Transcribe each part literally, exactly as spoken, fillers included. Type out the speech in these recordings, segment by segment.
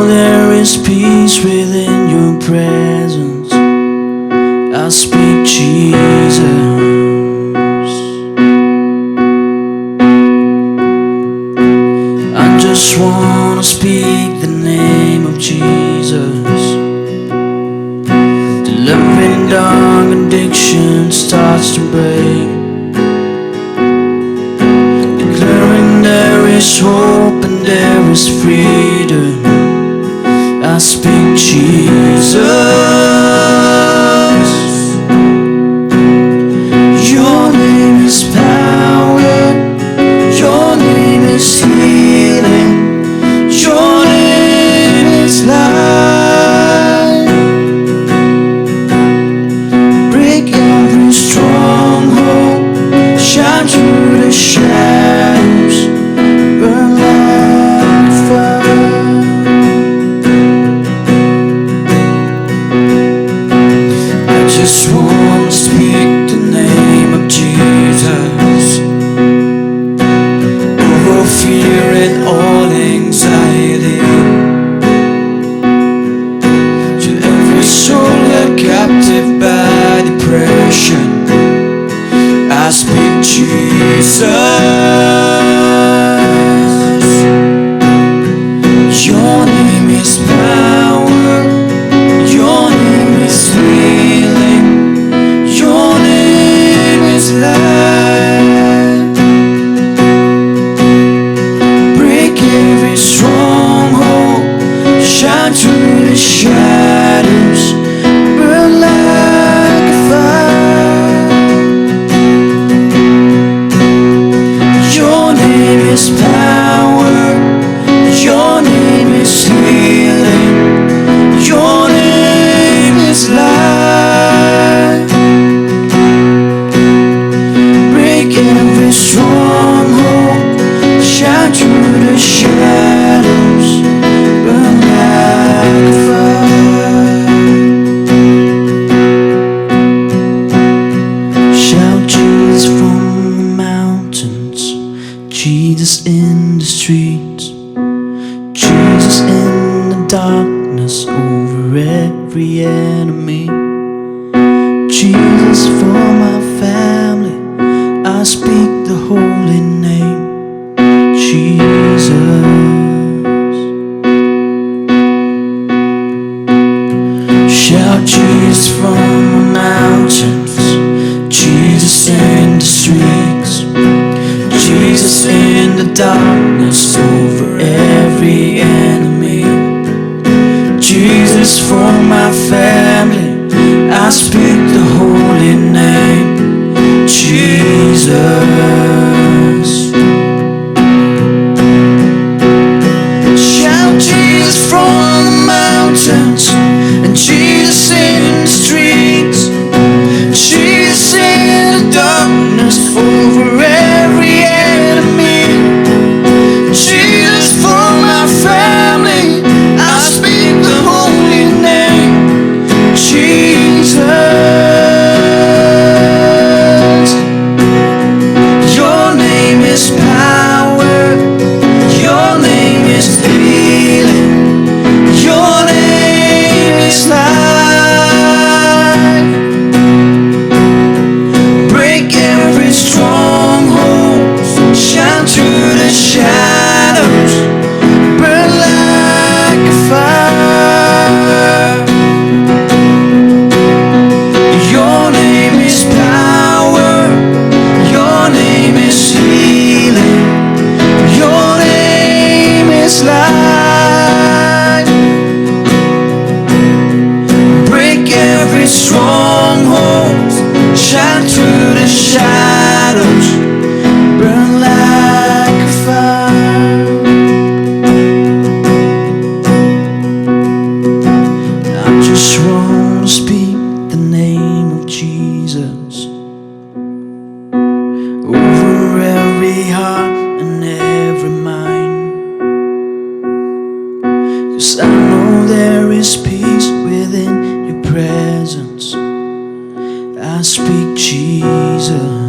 There is peace within your presence. I speak Jesus. I just wanna speak the name of Jesus. Till every dark addiction starts to break. Declaring there is hope and there is freedom. I speak Jesus. Your name is power. Your name is healing. Your name is life. Break every stronghold. Shine through the shadows. Burn like fire. I just wanna speak the name of Jesus over fear and all anxiety. To every soul held captive by depression, I speak Jesus. Your name is power. Your name is healing. Your name is life. Break every stronghold. Shine through the shadows. Burn like a fire. Your name is power. Your name is healing. Your name is life. Break every stronghold. Shine through the shadows. Burn like a fire. Shout Jesus from the mountains. Jesus in the streets. Jesus in the darkness over every enemy. Jesus for my family, I speak the holy name, Jesus. Shout Jesus from the mountains, Jesus in the streets, Jesus in the darkness over every enemy. Jesus for my family, I speak the holy name, Jesus. Shout Jesus from the mountains and Jesus in the streets, Jesus in the darkness over every enemy. Jesus for my family, I speak the holy name, Jesus. Your name is power. Your name is healing. Your name is life. Break every stronghold. Shine through the shadows. Burn like a fire. Your name is power. Your name is healing. Your name is life. Break every stronghold. Shine through the shadows. Burn like a fire. I just wanna speak the name of Jesus over every heart and every mind. 'Cause I know there is peace within your presence. I speak Jesus.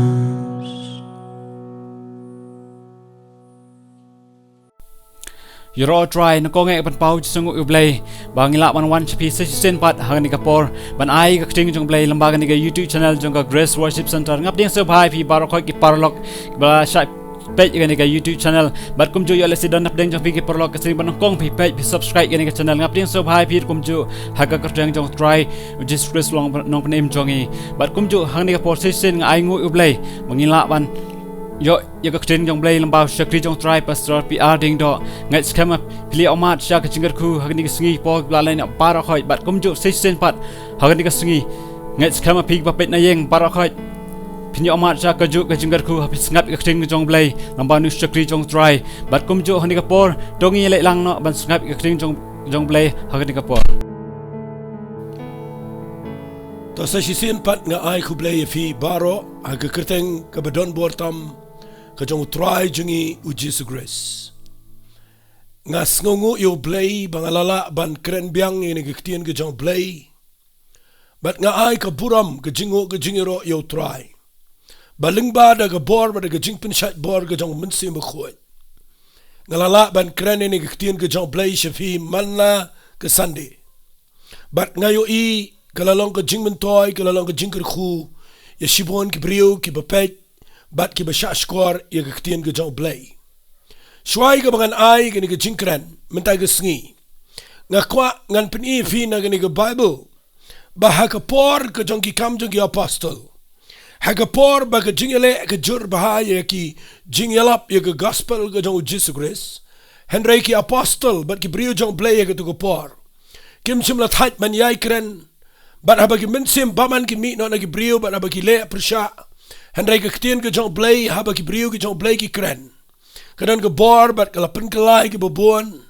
Ïaroh Trai, nyngkong eh ban paw jingsngewnguh ïa U Blei ba ngi lah ban wan sha phi sa shisien pat ha kane ka por ban ai ka ktien jong U Blei lyngba kane ka YouTube channel jong ka Grace Worship Centre. Nga pdiang sngewbha ïa phi baroh khoit ki paralok ba la shah peit ïa kane ka YouTube channel. Bad kumjuh ïa lehse don napdeng jong phi ki paralok ka seng ba nyngkong phi peit phi subscribe ïa kane ka channel. Nga pdiang sngewbha ïa phi kumjuh ha ka kyrteng jong U Trai U Jisu Khrist u long nongpynim jong ngi. Bad kumjuh ha kane ka por sa shisien nga ainguh ïa U Blei ba ngi lah ban ïoh ïa ka ktien jong U Blei lyngba u shakri jong U Trai Pastor P R Diengdoh. Ngeit skhem ba phi la ïohmad sha ka jingkyrkhu ha kane ka sngi, phi la leh ïa baroh khoit. Bad kumjuh sa shisien pat ha kane ka sngi, ngeit skhem ba phi ba peit na ïing baroh khoit phin ïohmad sha kajuh ka jingkyrkhu haba phi sngap ïa ka ktien jong U Blei lyngba une u shakri jong U Trai. Bad kumjuh ha kane ka por to ngin ïaleh lang noh ban sngap ïa ka ktien jong, jong U Blei ha kane ka por. To sa shisien pat nga ai khublei ïa phi baroh ha ka kyrteng kaba don bor tam ka jong U Trai jong ngi U Jisu Khrist. Nga sngewnguh ïa U Blei ba nga la lah ban kren biang ïa kane ka ktien ka jong U Blei. Bad nga ai ka burom ka jingnguh ka jingïaroh ïa U Trai ba lyngba da ka bor bad da ka jingpynshait bor ka jong U Mynsiem Bakhuid nga la lah ban kren ïa kane ka ktien ka jong U Blei sha phi man la ka Sunday. Bad nga ïohi ka la long ka jingmyntoi, ka la long ka jingkyrkhu ïa shibun ki briew kiba peit bad kiba shahshkor ïa ka ktien ka jong U Blei. Shuwa kaba ngan ai kane ka jingkren mynta ka sngi, nga kwah ngan pyni ïa phi na kane ka Baibl ba ha ka por ka jong ki Kam jong ki Apostol, ha ka por ba ka jingïaleh ka jur bha ïa ki jingïalap ïa ka gospel ka jong U Jisu Khrist, hynrei ki apostol bad ki briew jong U Blei ha katto ka por kim shym la thait ban ïai kren. Bad haba ki mynsiem bymman ki mih noh na ki briew bad haba ki leh pyrshah, hynrei ka ktien ka jong U Blei, haba ki briew ki jong U Blei ki kren, ka don ka bor bad ka la pynkylla ïa kiba bun.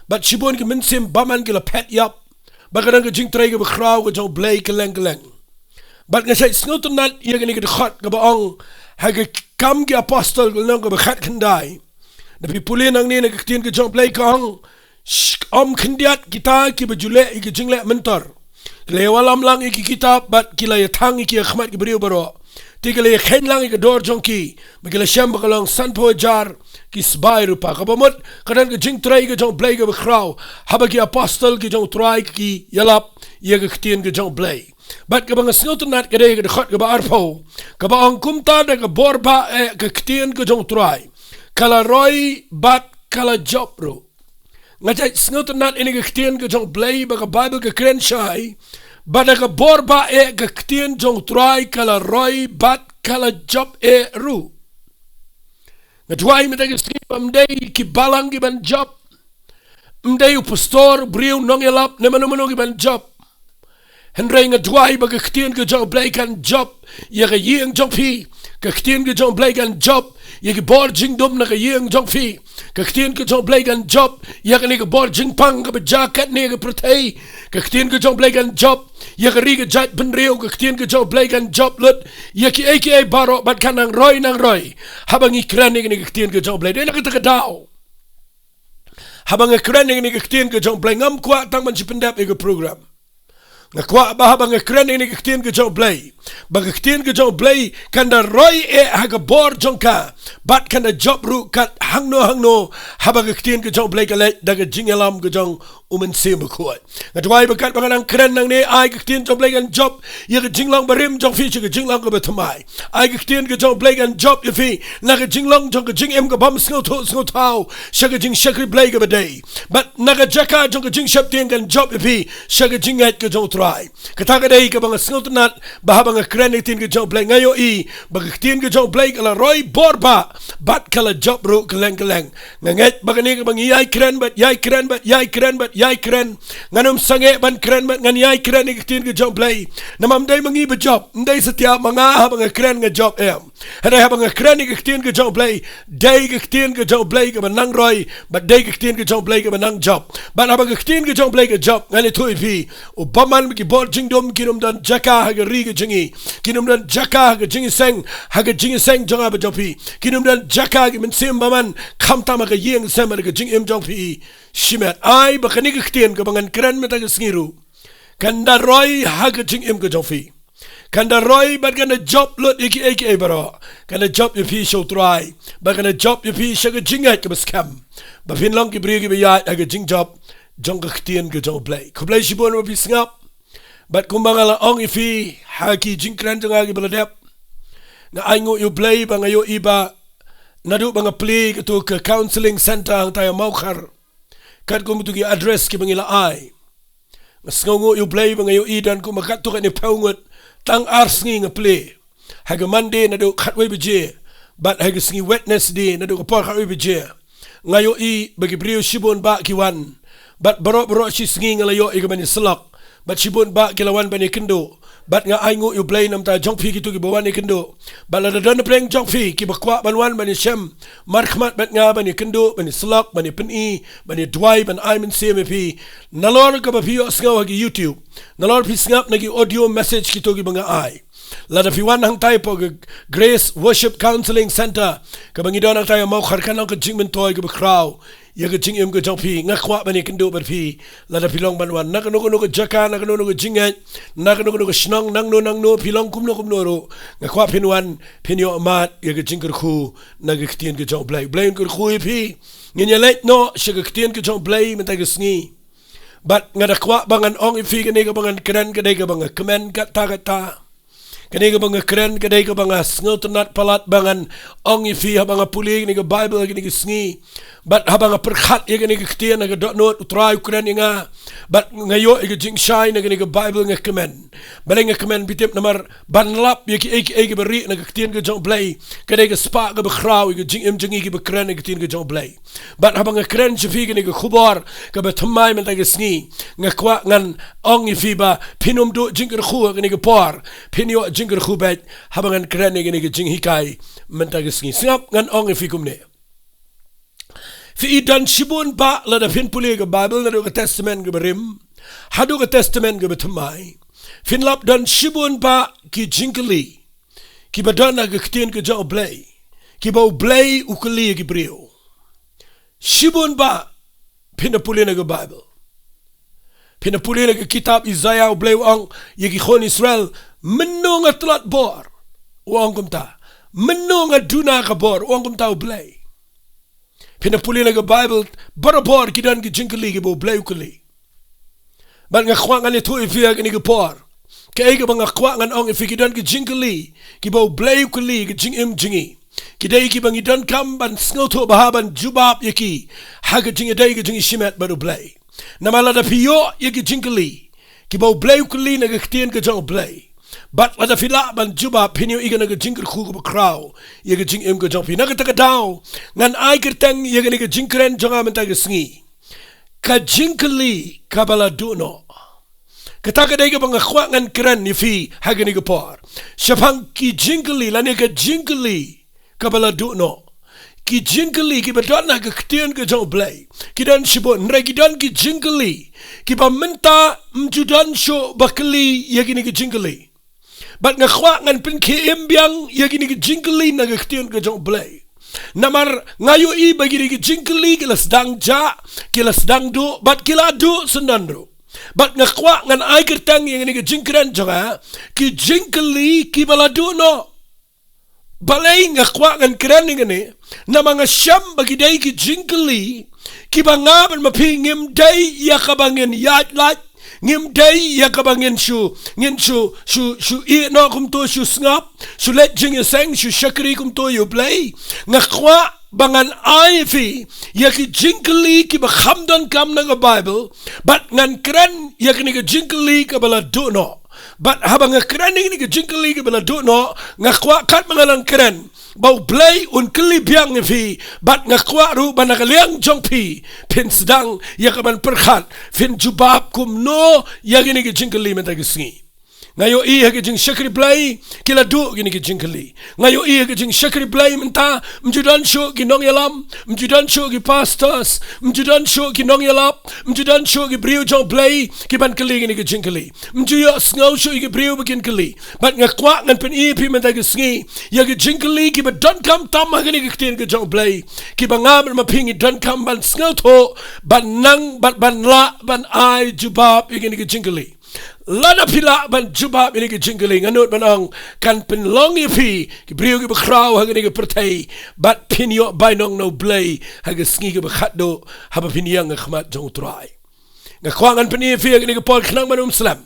Bad shibun ki mynsiem bymman ki la phet ïap. Bad ka don ka jingtrei kaba khraw ka jong U Blei kylleng kylleng. Bad nga shait sngewtynnat ïa kane ka dkhot kaba ong ha ka Kam ki Apostol ka lynnong kaba khatkhyndai. Da phi pule nangne na ka ktien ka jong U Blei ka ong, sh-, ym khyndiat kita kiba ju leh ïa ka jingleh myntor. Ki la ïalam lang ïa ki kitab bad ki la ïathang ïa ki ha khmat ki briew baroh. Te ki la ïakheiñ lang ïa ka dor jong ki, ba ki la shem ba ka long sanphew hajar ki sbai rupa. Kaba mut ka don ka jingtrei ka jong U Blei kaba khraw haba ki apostol ki jong U Trai ki ïalap ïa ka ktien ka jong U Blei. Bad kaba nga sngewtynnat ka dei ka dkhot kaba arphew, kaba ong, kumta da ka bor bah eh ka ktien ka jong U Trai ka la roi bad ka la jop ruh. Nga shait sngewtynnat ïa kane ka ktien ka jong U Blei ba ka Baibl ka kren shai ba da ka bor bah eh ka ktien jong U Trai ka la roi bad ka la jop eh ruh. Nga duwai mynta ka sngi ba ym dei ki balang ki ban jop, ym dei u pastor, u briew nongïalap ne mano mano ki ban jop. Hynrei nga duwai ba ka ktien ka jong U Blei kan jop ïa ka ïing jong phi. Ka ktien ka jong U Blei kan jop ïa ki bor jingdum na ka ïing jong phi. Ka ktien ka jong U Blei kan jop ïa kane ka bor jingpang kaba jia katne ka pyrthei. Ka ktien ka jong U Blei kan jop ïa ka ri ka jaitbynriew. Ka ktien ka jong U Blei kan jop lut ïa kiei kiei baroh bad kan nang roi nang roi haba ngi kren ïa kane ka ktien ka jong U Blei. Dei na kata ka daw, haba nga kren ïa kane ka ktien ka jong U Blei, ngam kwah tang ban shu pyndep ïa ka program. Nga kwah ba haba nga kren ïa kane ka ktien ka jong U Blei, ba ka ktien ka jong U Blei kan da roi eh ha ka bor jong ka bad kan da jop ruh kat hangno hangno haba ka ktien ka jong U Blei ka leit da ka jingïalam ka jong U Mynsiem Bakhuid. Nga duwai ba katba nga nang kren nangne, ai ka ktien jong U Blei kan jop ïa ka jinglong barim jong phi sha ka jinglong kaba thymmai. Ai ka ktien ka jong U Blei kan jop ïa phi na ka jinglong jong ka jingim ka bym sngewthuh sngewthaw sha ka jingshakri Blei kaba dei. Bad na ka jaka jong ka jingsheptieng kan jop ïa phi sha ka jingngeit ka jong U Trai. Kata ka dei kaba nga sngewtynnat ba haba nga kren ïa ka ktien ka jong U Blei nga ïohi ba ka ktien ka jong U Blei ka la roi bor bah bad ka la jop ruh kylleng kylleng. Nga ngeit ba kane kaba ngi ïai kren bad ïai kren bad ïai kren bad ïai kren, ngan ym sangeh ban kren bad ngan ïai kren ïa ka ktien ka jong U Blei. Namar ym dei ma ngi ba jop, ym dei satia ma nga haba nga kren nga jop, em. Hynrei haba nga kren ïa ka ktien ka jong U Blei, dei ka ktien ka jong U Blei kaba nang roi bad dei ka ktien ka jong U Blei kaba nang jop. Bad haba ka ktien ka jong U Blei ka jop, ngan ïathuh ïa phi, u bymman ba ki bor jingdum kin ym don jaka ha ka ri ka jong ngi. Kin ym don jaka ha ka jingïaseng, ha ka jingïaseng jong nga bad jong phi. Kin ym don jaka ha ki mynsiem bymman, khamtam ha ka ïing sem ha ka jingim jong phi shimet. Ai ba kane ka ktien kaba ngan kren mynta ka sngi ruh kan da roi ha ka jingim ka jong phi. Kan da roi bad kan da jop lut ïa kiei kiei baroh. Kan da jop ïa phi sha U Trai bad kan da jop ïa phi sha ka jingngeit kaba skhem, ba phin long ki briew kiba ïaid ha ka jingjop jong ka ktien ka jong U Blei. Khublei shibun ba phi sngap. Bad kumba nga la ong ïa phi ha ki jingkren jong nga kiba la dep, nga ainguh ïa U Blei ba nga ïohi ba naduh ba nga plie katto ka counselling centre hangtai ha Mawkhar, katkum kito ki address kiba ngi la ai, nga sngewnguh ïa U Blei ba nga ïohi don kumba katto katne phew ngut tang ar sngi nga plie. Ha ka Monday naduh khatwei baje bad ha ka sngi Wednesday naduh ka por khatwei baje, nga ïohi ba ki briew shibun bah ki wan. Bad baroh baroh shi sngi nga la ïoh ïa ka ban ïasyllok, bad shibun bah ki la wan ban ïakynduh. Bad nga ainguh ïa U Blei namar jong phi kito kiba wan ïakynduh. Bad lada don napdeng jong phi kiba kwah ban wan ban ïashem markhmat bad nga, ban ïakynduh, ban ïasyllok, ban ïapyni, ban ïaduwai, ban ai mynsiem ïa phi, nalor kaba phi ïohsngew ha ki YouTube, nalor phi sngap na ki audio message kito kiba nga ai, lada phi wan hangtai hapoh ka Grace Worship Counselling Centre kaba ngi don hangtai ha Mawkhar, kan long ka jingmyntoi kaba khraw ïa ka jingim ka jong phi. Nga kwah ban ïakynduh bad phi. Lada phi long ban wan na kano kano ka jaka, na kano kano ka jingngeit, na kano kano ka shnong, nangno nangno phi long, kumno kumno ruh, nga kwah phin wan, phin ïoh mad ïa ka jingkyrkhu na ka ktien ka jong U Blei. U Blei un kyrkhu ïa phi. Ngin ïaleit noh sha ka ktien ka jong U Blei mynta ka sngi. Bad nga da kwah ba ngan ong ïa phi, kane kaba ngan kren ka dei kaba nga kmen katta katta. Kane kaba nga kren ka dei kaba nga sngewtynnat palat ba ngan ong ïa phi haba nga pule kane ka Baibl kane ka sngi. Bad haba nga pyrkhat ïa kane ka ktien ha ka dohnud, U Trai u kren ïa nga. Bad nga ïoh ïa ka jingshai na kane ka Baibl, nga kmen. Balei nga kmen? Phi tip, namar ban lap ïa kiei kiei kiba rieh na ka ktien ka jong U Blei ka dei ka spah kaba khraw ïa ka jingim jong ngi kiba kren ïa ka ktien ka jong U Blei. Bad haba nga kren sha phi kane ka khubor kaba thymmai mynta ka sngi, nga kwah ngan ong ïa phi ba phin ym duh jingkyrkhu ha kane ka por, phin ïoh jingkyrkhu beit haba ngan kren ïa kane ka jinghikai mynta ka sngi. Sngap, ngan ong ïa phi kumne. Phi i, don shibun bah, lada phin pule ka Baibl naduh ka Testament kaba rim haduh ka Testament kaba thymmai, phin lap don shibun bah ki jingkylli kiba don ha ka ktien ka jong U Blei, kiba U Blei u kylli ïa ki briew. Shibun bah. Phin da pule na ka Baibl, phin da pule na ka kitab Isaiah, U Blei u ong ïa ki khun Israel, mynno nga tlot bor, u ong kumta. Mynno nga duna ka bor, u ong kumta U Blei. Phin da pule na ka Baibl, barabor ki don ki jingkylli kiba U Blei u kylli. Bad nga kwah ngan ïathuh ïa phi ha kane ka por, kaei kaba nga kwah ngan ong ïa phi, ki don ki jingkylli kiba U Blei u kylli ha ka jingim jong ngi. Ki dei kiba ngi donkam ban sngewthuh bha ban jubab ïa ki ha ka jingïadei ka jingshimet bad U Blei. Namar lada phi ïoh ïa ki jingkylli kiba U Blei u kylli na ka ktien ka jong U Blei, bad lada phi lah ban jubab, phin ïohi ka na ka jingkyrkhu kaba khraw ïa ka jingim ka jong phi. Na kata ka daw, ngan ai kyrteng ïa kane ka jingkren jong nga mynta ka sngi, ka jingkylli kaba la duh noh. Kata ka dei kaba nga kwah ngan kren ïa phi ha kane ka por, shaphang ki jingkylli lane ka jingkylli kaba la duh noh. Ki jingkylli kiba don ha ka ktien ka jong U Blei ki don shibun, hynrei ki don ki jingkylli kiba mynta ym ju don shuh ba kylli ïa kine ki jingkylli. Bad nga kwah ngan pynkhie im biang ïa kine ki jingkylli na ka ktien ka jong U Blei. Namar nga ïohi ba kine ki jingkylli ki la sdang jah, ki la sdang duh, bad ki la duh syndon ruh. Bad nga kwah ngan ai kyrteng ïa kine ki jingkren jong nga, ki jingkylli kiba la duh noh. Balei nga kwah ngan kren ïa kane? Namar nga shem ba ki dei ki jingkylli kiba nga bad ma phi ngim dei ïa kaba ngin ïaid lait, ngim dei ïa kaba ngin shu, ngin shu, shu, shu ïeh noh kumto, shu sngap, shu leit jingïaseng, shu shakri kumto ïa U Blei. Nga kwah ba ngan ai ïa phi ïa ki jingkylli kiba kham donkam na ka Baibl, bad ngan kren ïa kine ki jingkylli kiba la duh noh. Bad haba nga kren ïa kine ki jingkylli kiba la duh noh, nga kwah katba nga nang kren, ba U Blei un kylli biang ïa phi, bad nga kwah ruh ba na ka liang jong phi, phin sdang ïa kaban pyrkhat, phin jubab kumno ïa kine ki jingkylli mynta ka sngi. Nga ïohi ha ki jingshakri Blei ki la duh kine ki jingkylli. Nga ïohi ha ki jingshakri Blei mynta, ym ju don shuh ki nongïalam, ym ju don shuh ki pastors, ym ju don shuh ki nongïalap, ym ju don shuh ki briew jong U Blei kiban kylli kine ki jingkylli. Ym ju ïohsngew shuh ïa ki briew ba kin kylli. Bad nga kwah ngan pyni ïa phi mynta ka sngi ïa ki jingkylli kiba donkam tam ha kine ki ktien ka jong U Blei, kiba nga bad ma phi ngi donkam ban sngewthuh, ban nang, ban, ban lah ban ai jubab ïa kine ki jingkylli. Lada phi lah ban jubab ïa kine ki jingkylli, nga nud ban ong, kan pynlong ïa phi ki briew kiba khraw ha kane ka pyrthei, bad phin ïoh bainong na U Blei ha ka sngi kaba khatduh, haba phin ïeng ha khmat jong U Trai. Nga kwah ngan pyni ïa phi ha kane ka por khnang ban ym slem.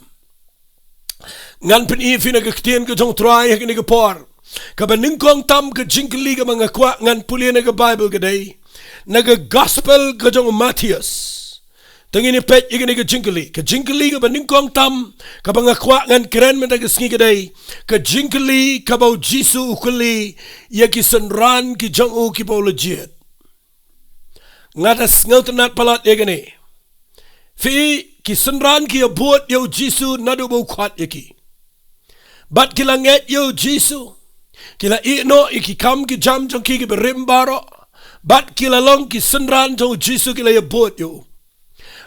Ngan pyni ïa phi na ka ktien ka jong U Trai ha kane ka por, kaba nyngkong tam ka jingkylli kaba nga kwah ngan pule na ka Baibl ka dei na ka Gospel ka jong u Mathaios. Te ngin ïa peit ïa kane ka jingkylli. Ka jingkylli kaba nyngkong tam kaba nga kwah ngan kren mynta ka sngi ka dei ka jingkylli kaba U Jisu u kylli ïa ki synran ki jong u kiba u la jied. Nga da sngewtynnat palat ïa kane. Phi, ki synran ki ïa bud ïa U Jisu naduh ba u khot ïa ki. Bad ki la ngeit ïa U Jisu. Ki la ïehnoh ïa ki kam ki jam jong ki kiba rim baroh. Bad ki la long ki synran jong U Jisu, ki la ïa bud ïa u.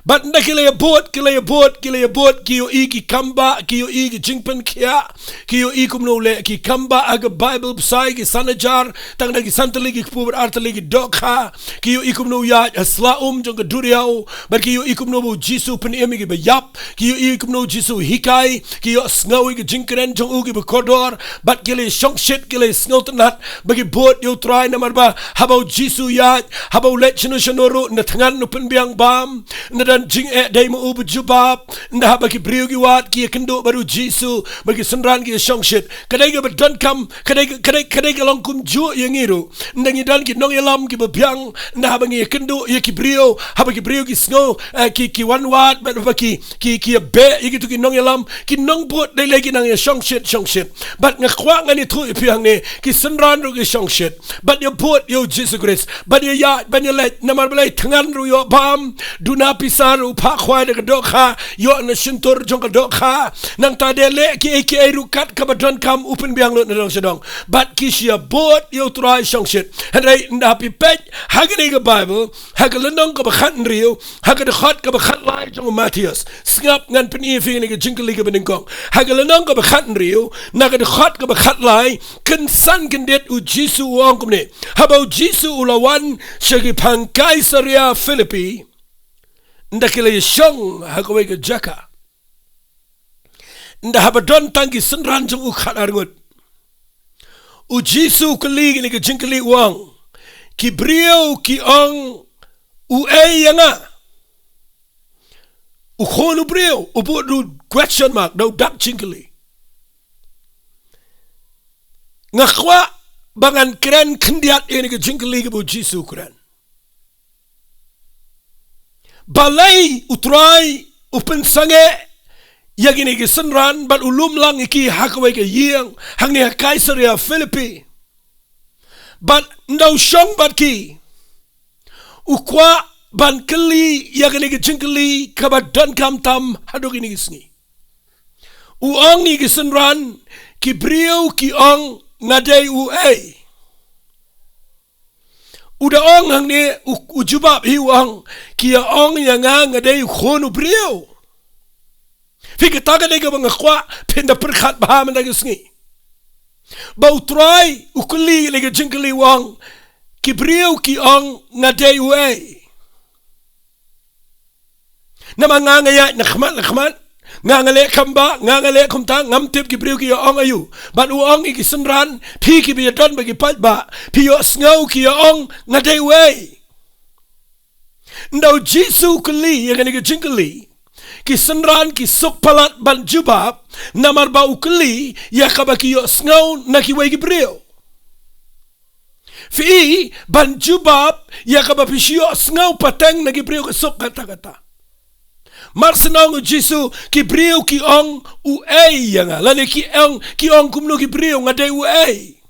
Bad ynda ki la ïa bud, ki la ïa bud, ki la ïa bud, ki ïohi ki kam ba, ki ïohi ki jingpynkhiah, ki ïohi kumno u leh ki kam ba ha ka Baibl, bsai ki san hajar, tang da ki san tylli ki kpu bad ar tylli ki dohkha, ki ïohi kumno u ïaid ha sla um jong ka duriaw, bad ki ïohi kumno ba U Jisu u pynim ïa kiba ïap, ki ïohi kumno U Jisu u hikai, ki ïohsngew ïa ki jingkren jong u kiba kordor, bad ki la ïa shongshit, ki la ïa sngewtynnat ba ki bud ïa U Trai, namar ba haba U Jisu u ïaid, haba u leit shano shano ruh, ynda thngan u pynbiang bam, ynda don jingeh dei ma u ba jubab, ynda haba ki briew ki wad ki ïa kynduh bad U Jisu, bad ki synran ki ïa shongshit. Ka dei kaba donkam, ka dei, ka dei, ka dei ka long kumjuh ïa ngi ruh. Ynda ngi don ki nongïalam kiba biang, ynda haba ngi ïa kynduh ïa ki briew, haba ki briew ki sngew, eh, ki, ki wan wad, bad haba ki, ki, ki ïa beh ïa kito ki nongïalam, ki nongbud dei lei ki nang ïa shongshit, shongshit. Bad nga kwah ngan ïathuh ïa phi hangne, ki synran ruh ki shongshit. Bad ïa bud ïa U Jisu Khrist. Bad ïa ïaid, bad ïa leit, namar balei? Thngan ruh ïoh bam, duna pisa ruh phah khwai da ka dohkha, ïoh na shyntur jong ka dohkha. Nangta de leh kiei kiei ruh kat kaba donkam, u pynbiang lut na dong sha dong. Bad ki shu ïa bud ïa U Trai shongshit. Hynrei ynda phi peit ha kane ka Baibl, ha ka lynnong kaba khathynriew, ha ka dkhot kaba khatlai jong u Mathaios. Sngap, ngan pyni ïa phi kane ka jingkylli kaba nyngkong. Ha ka lynnong kaba khathynriew, na ka dkhot kaba khatlai, kynsan kyndit U Jisu u ong kumne. Haba U Jisu u la wan sha ki phang Kaisaria Philippi, ynda ki la ïa shong ha kawei ka jaka. Ynda haba don tang ki synran jong u khatar ngut, U Jisu u kylli kine ki jingkylli, u ong, ki briew ki ong uei ïa nga? U khun u briew, u bud da u question mark, da u dak jingkylli. Nga kwah ba ngan kren khyndiat ïa kine ki jingkylli kiba U Jisu u kren. Balei U Trai u pynsangeh ïa kine ki synran bad u lum lang ïa ki ha kawei ka ïing hangne ha Kaisaria Philippi? Bad ynda u shong bad ki, u kwah ban kylli ïa kane ka jingkylli kaba donkam tam haduh kine ki sngi. U ong ïa ki synran, ki briew ki ong nga dei uei? U da ong hangne, u, u jubab hi u ong, ki ïa ong ïa nga nga dei u khun u briew. Phi, kata ka dei kaba nga kwah phin da pyrkhat bha mynta ka sngi. Ba U Trai u kylli ïa kane ka jingkylli, u ong, ki briew ki ong nga dei uei? Namar nga nga ïaid na khmat na khmat, nga nga leh kam ba, nga nga leh kumta, ngam tip ki briew ki ïa ong aïu. Bad u ong ïa ki synran, phi kiba ïa don bad ki paidbah, phi ïohsngew ki ïa ong nga dei uei? Ynda U Jisu u kylli ïa kane ka jingkylli, ki synran ki suk palat ban jubab, namar ba u kylli ïa kaba ki ïohsngew na kiwei ki briew. Phi, ban jubab ïa kaba phi shu ïohsngew pateng na ki briew ka suk katta katta. Mar shen ong U Jisu, ki briew ki ong uei ïa nga? Lane ki ong, ki ong kumno ki briew, nga dei uei?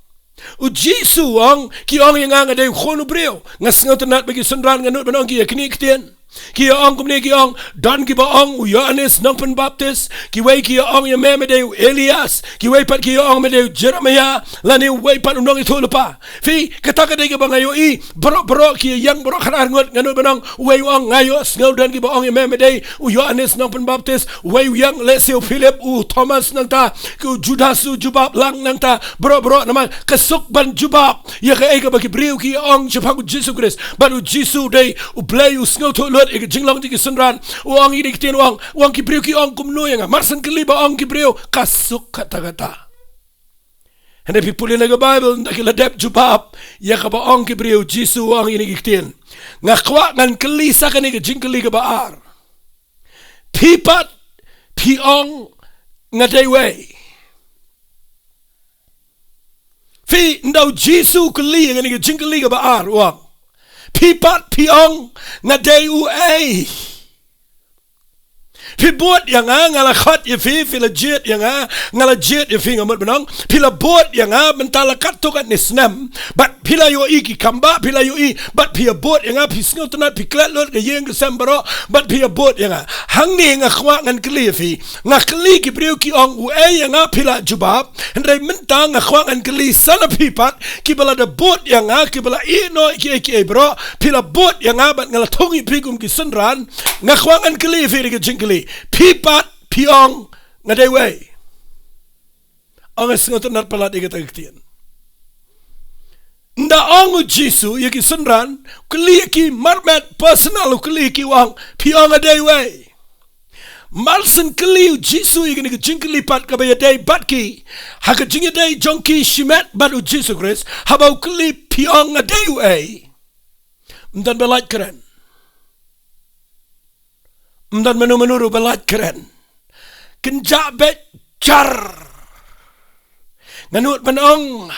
U Jisu u ong, ki ong ïa nga nga dei u khun u briew. Nga sngewtynnat ba ki synran, nga nud ban ong, ki ïa knieh ktien. Ki ïa ong kumne, ki ong, don kiba ong u Ïoannis Nongpynbaptis, kiwei ki ïa ong ïa me me dei u Elias, kiwei pat ki ïa ong me dei u Jeremiah, lane uwei pat u nongïathuhlypa. Phi, kata ka dei kaba nga ïohi, baroh baroh ki ïeng baroh khatar ngut, nga nud ban ong, uwei u ong nga ïohsngew don kiba ong ïa me me dei u Ïoannis Nongpynbaptis, uwei u ïeng lehse u Philip, u Thomas nangta, ki u Judas u jubab lang nangta, baroh baroh namar ka suk ban jubab ïa kaei kaba ki briew ki ïa ong shaphang U Jisu Khrist. Bad U Jisu u dei U Blei u sngewthuh ïa ka jinglong jong ki synran, u ong ïa kine ki ktien, u ong, u ong ki briew ki ong kumno ïa nga. Mar shen kylli ba ong ki briew, ka suk kata kata. Hynrei phi pule na ka Baibl, ynda ki la dep jubab ïa kaba ong ki briew, Jisu u ong ïa kine ki ktien, nga kwah ngan kylli sa kane ka jingkylli kaba ar. Phi pat phi ong nga dei uei? Phi, ynda u Jisu u kylli ïa kane ka jingkylli kaba ar, u ong, phi pat phi ong nga dei uei? Phi bud ïa nga, nga la khot ïa phi, phi la jied ïa nga, nga la jied ïa phi, nga mut ban ong, phi la bud ïa nga mynta la katto katne snem, bad phi la ïohi ki kambah, phi la ïohi, bad phi ïa bud ïa nga, phi sngewtynnad, phi klet lut ka ïing ka sem baroh, bad phi ïa bud ïa nga. Hangne nga kwah ngan kylli ïa phi. Nga kylli ki briew ki ong uei ïa nga, phi la jubab. Hynrei mynta nga kwah ngan kylli sa na phi pat, kiba la da bud ïa nga, kiba la ïeh noh ïa kiei kiei baroh, phi la bud ïa nga bad nga la thung ïa phi kum ki synran. Nga kwah ngan kylli ïa phi da ka jingkylli. Phi pat phi ong nga dei uei? Ong, nga sngewtynnad palat ïa kata ka ktien. Ynda ong u Jisu ïa ki synran, u kylli ïa ki marmet personal, u kylli ïa ki, u ong, phi ong nga dei uei? Mar shen kylli u Jisu ïa kane ka jingkylli pat kaba ïadei bad ki, ha ka jingïadei jong ki shimet bad u Jisu Khrist, haba u kylli, phi ong nga dei uei? Ym don ba lait kren. Ym don mano mano ruh ba lait kren. Kynjah beit jar. Nga nud ban ong,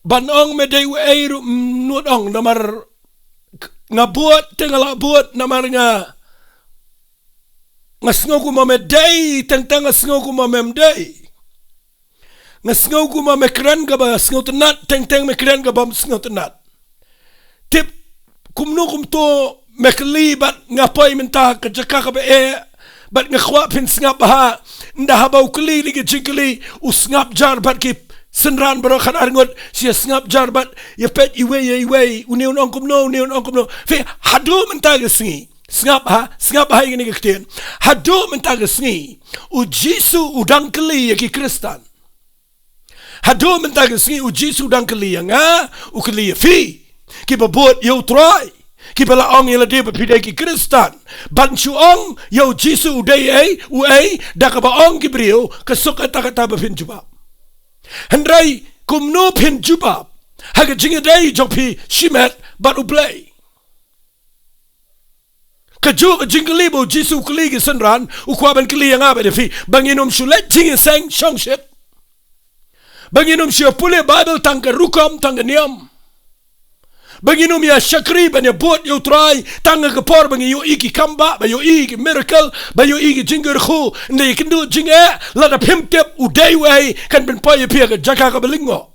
ban ong me dei uei ruh ym nud ong, namar nga bud te nga la bud, namar nga, nga sngew kumba me dei, teng teng nga sngew kumba mem dei. Nga sngew kumba me kren kaba sngewtynnad, teng teng me kren kaba ym sngewtynnad. Tip, kumno kumto me kylli bad nga poi mynta ka jaka kaba eh, bad nga kwah phin sngap bha. Ynda haba u kylli ïa kane ka jingkylli, u sngap jar bad ki synran baroh khatar ngut, shu ïa sngap jar bad ïa peit iwei ïa iwei, une un ong kumno, une un ong kumno. Phi, haduh mynta ka sngi, sngap bha, sngap bha ïa kane ka ktien. Haduh mynta ka sngi, u Jisu u dang kylli ïa ki Khristan. Haduh mynta ka sngi u Jisu u dang kylli ïa nga, u kylli ïa phi, kiba bud ïa u Trai, kiba la ong ïa lade ba phi dei ki Khristan, ban shu ong ïa u Jisu u dei ei, uei, da kaba ong ki briew, ka suk kata kata ba phin jubab. Hynrei kumno phin jubab ha ka jingïadei jong phi shimet bad U Blei? Kajuh ka jingkylli ba u Jisu u kylli ki synran, u kwah ban kylli ïa nga bad ïa phi, ba ngin ym shu leit jingïaseng shongshit, ba ngin ym shu ïa pule Baibl tang ka rukom, tang ka niam, ba ngin ym ïa shakri ban ïa bud ïa u Trai tang ha ka por ba ngin ïohi ki kambah, ba ïohi ki miracle, ba ïohi ki jingkyrkhu. Ynda ïa kynduh jingeh, lada phim tip u dei uei, kan pynpoi ïa phi ha ka jaka kaba lyngngoh.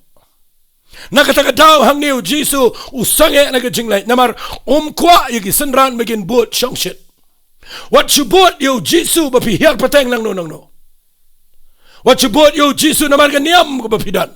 Na kata ka daw hangne u Jisu u sangeh na ka jingleit, namar um kwah ïa ki synran ba kin bud shongshit. Wat shu bud ïa u Jisu ba phi hiar pateng nangno nangno. Wat shu bud ïa u Jisu namar ka niam kaba phi don.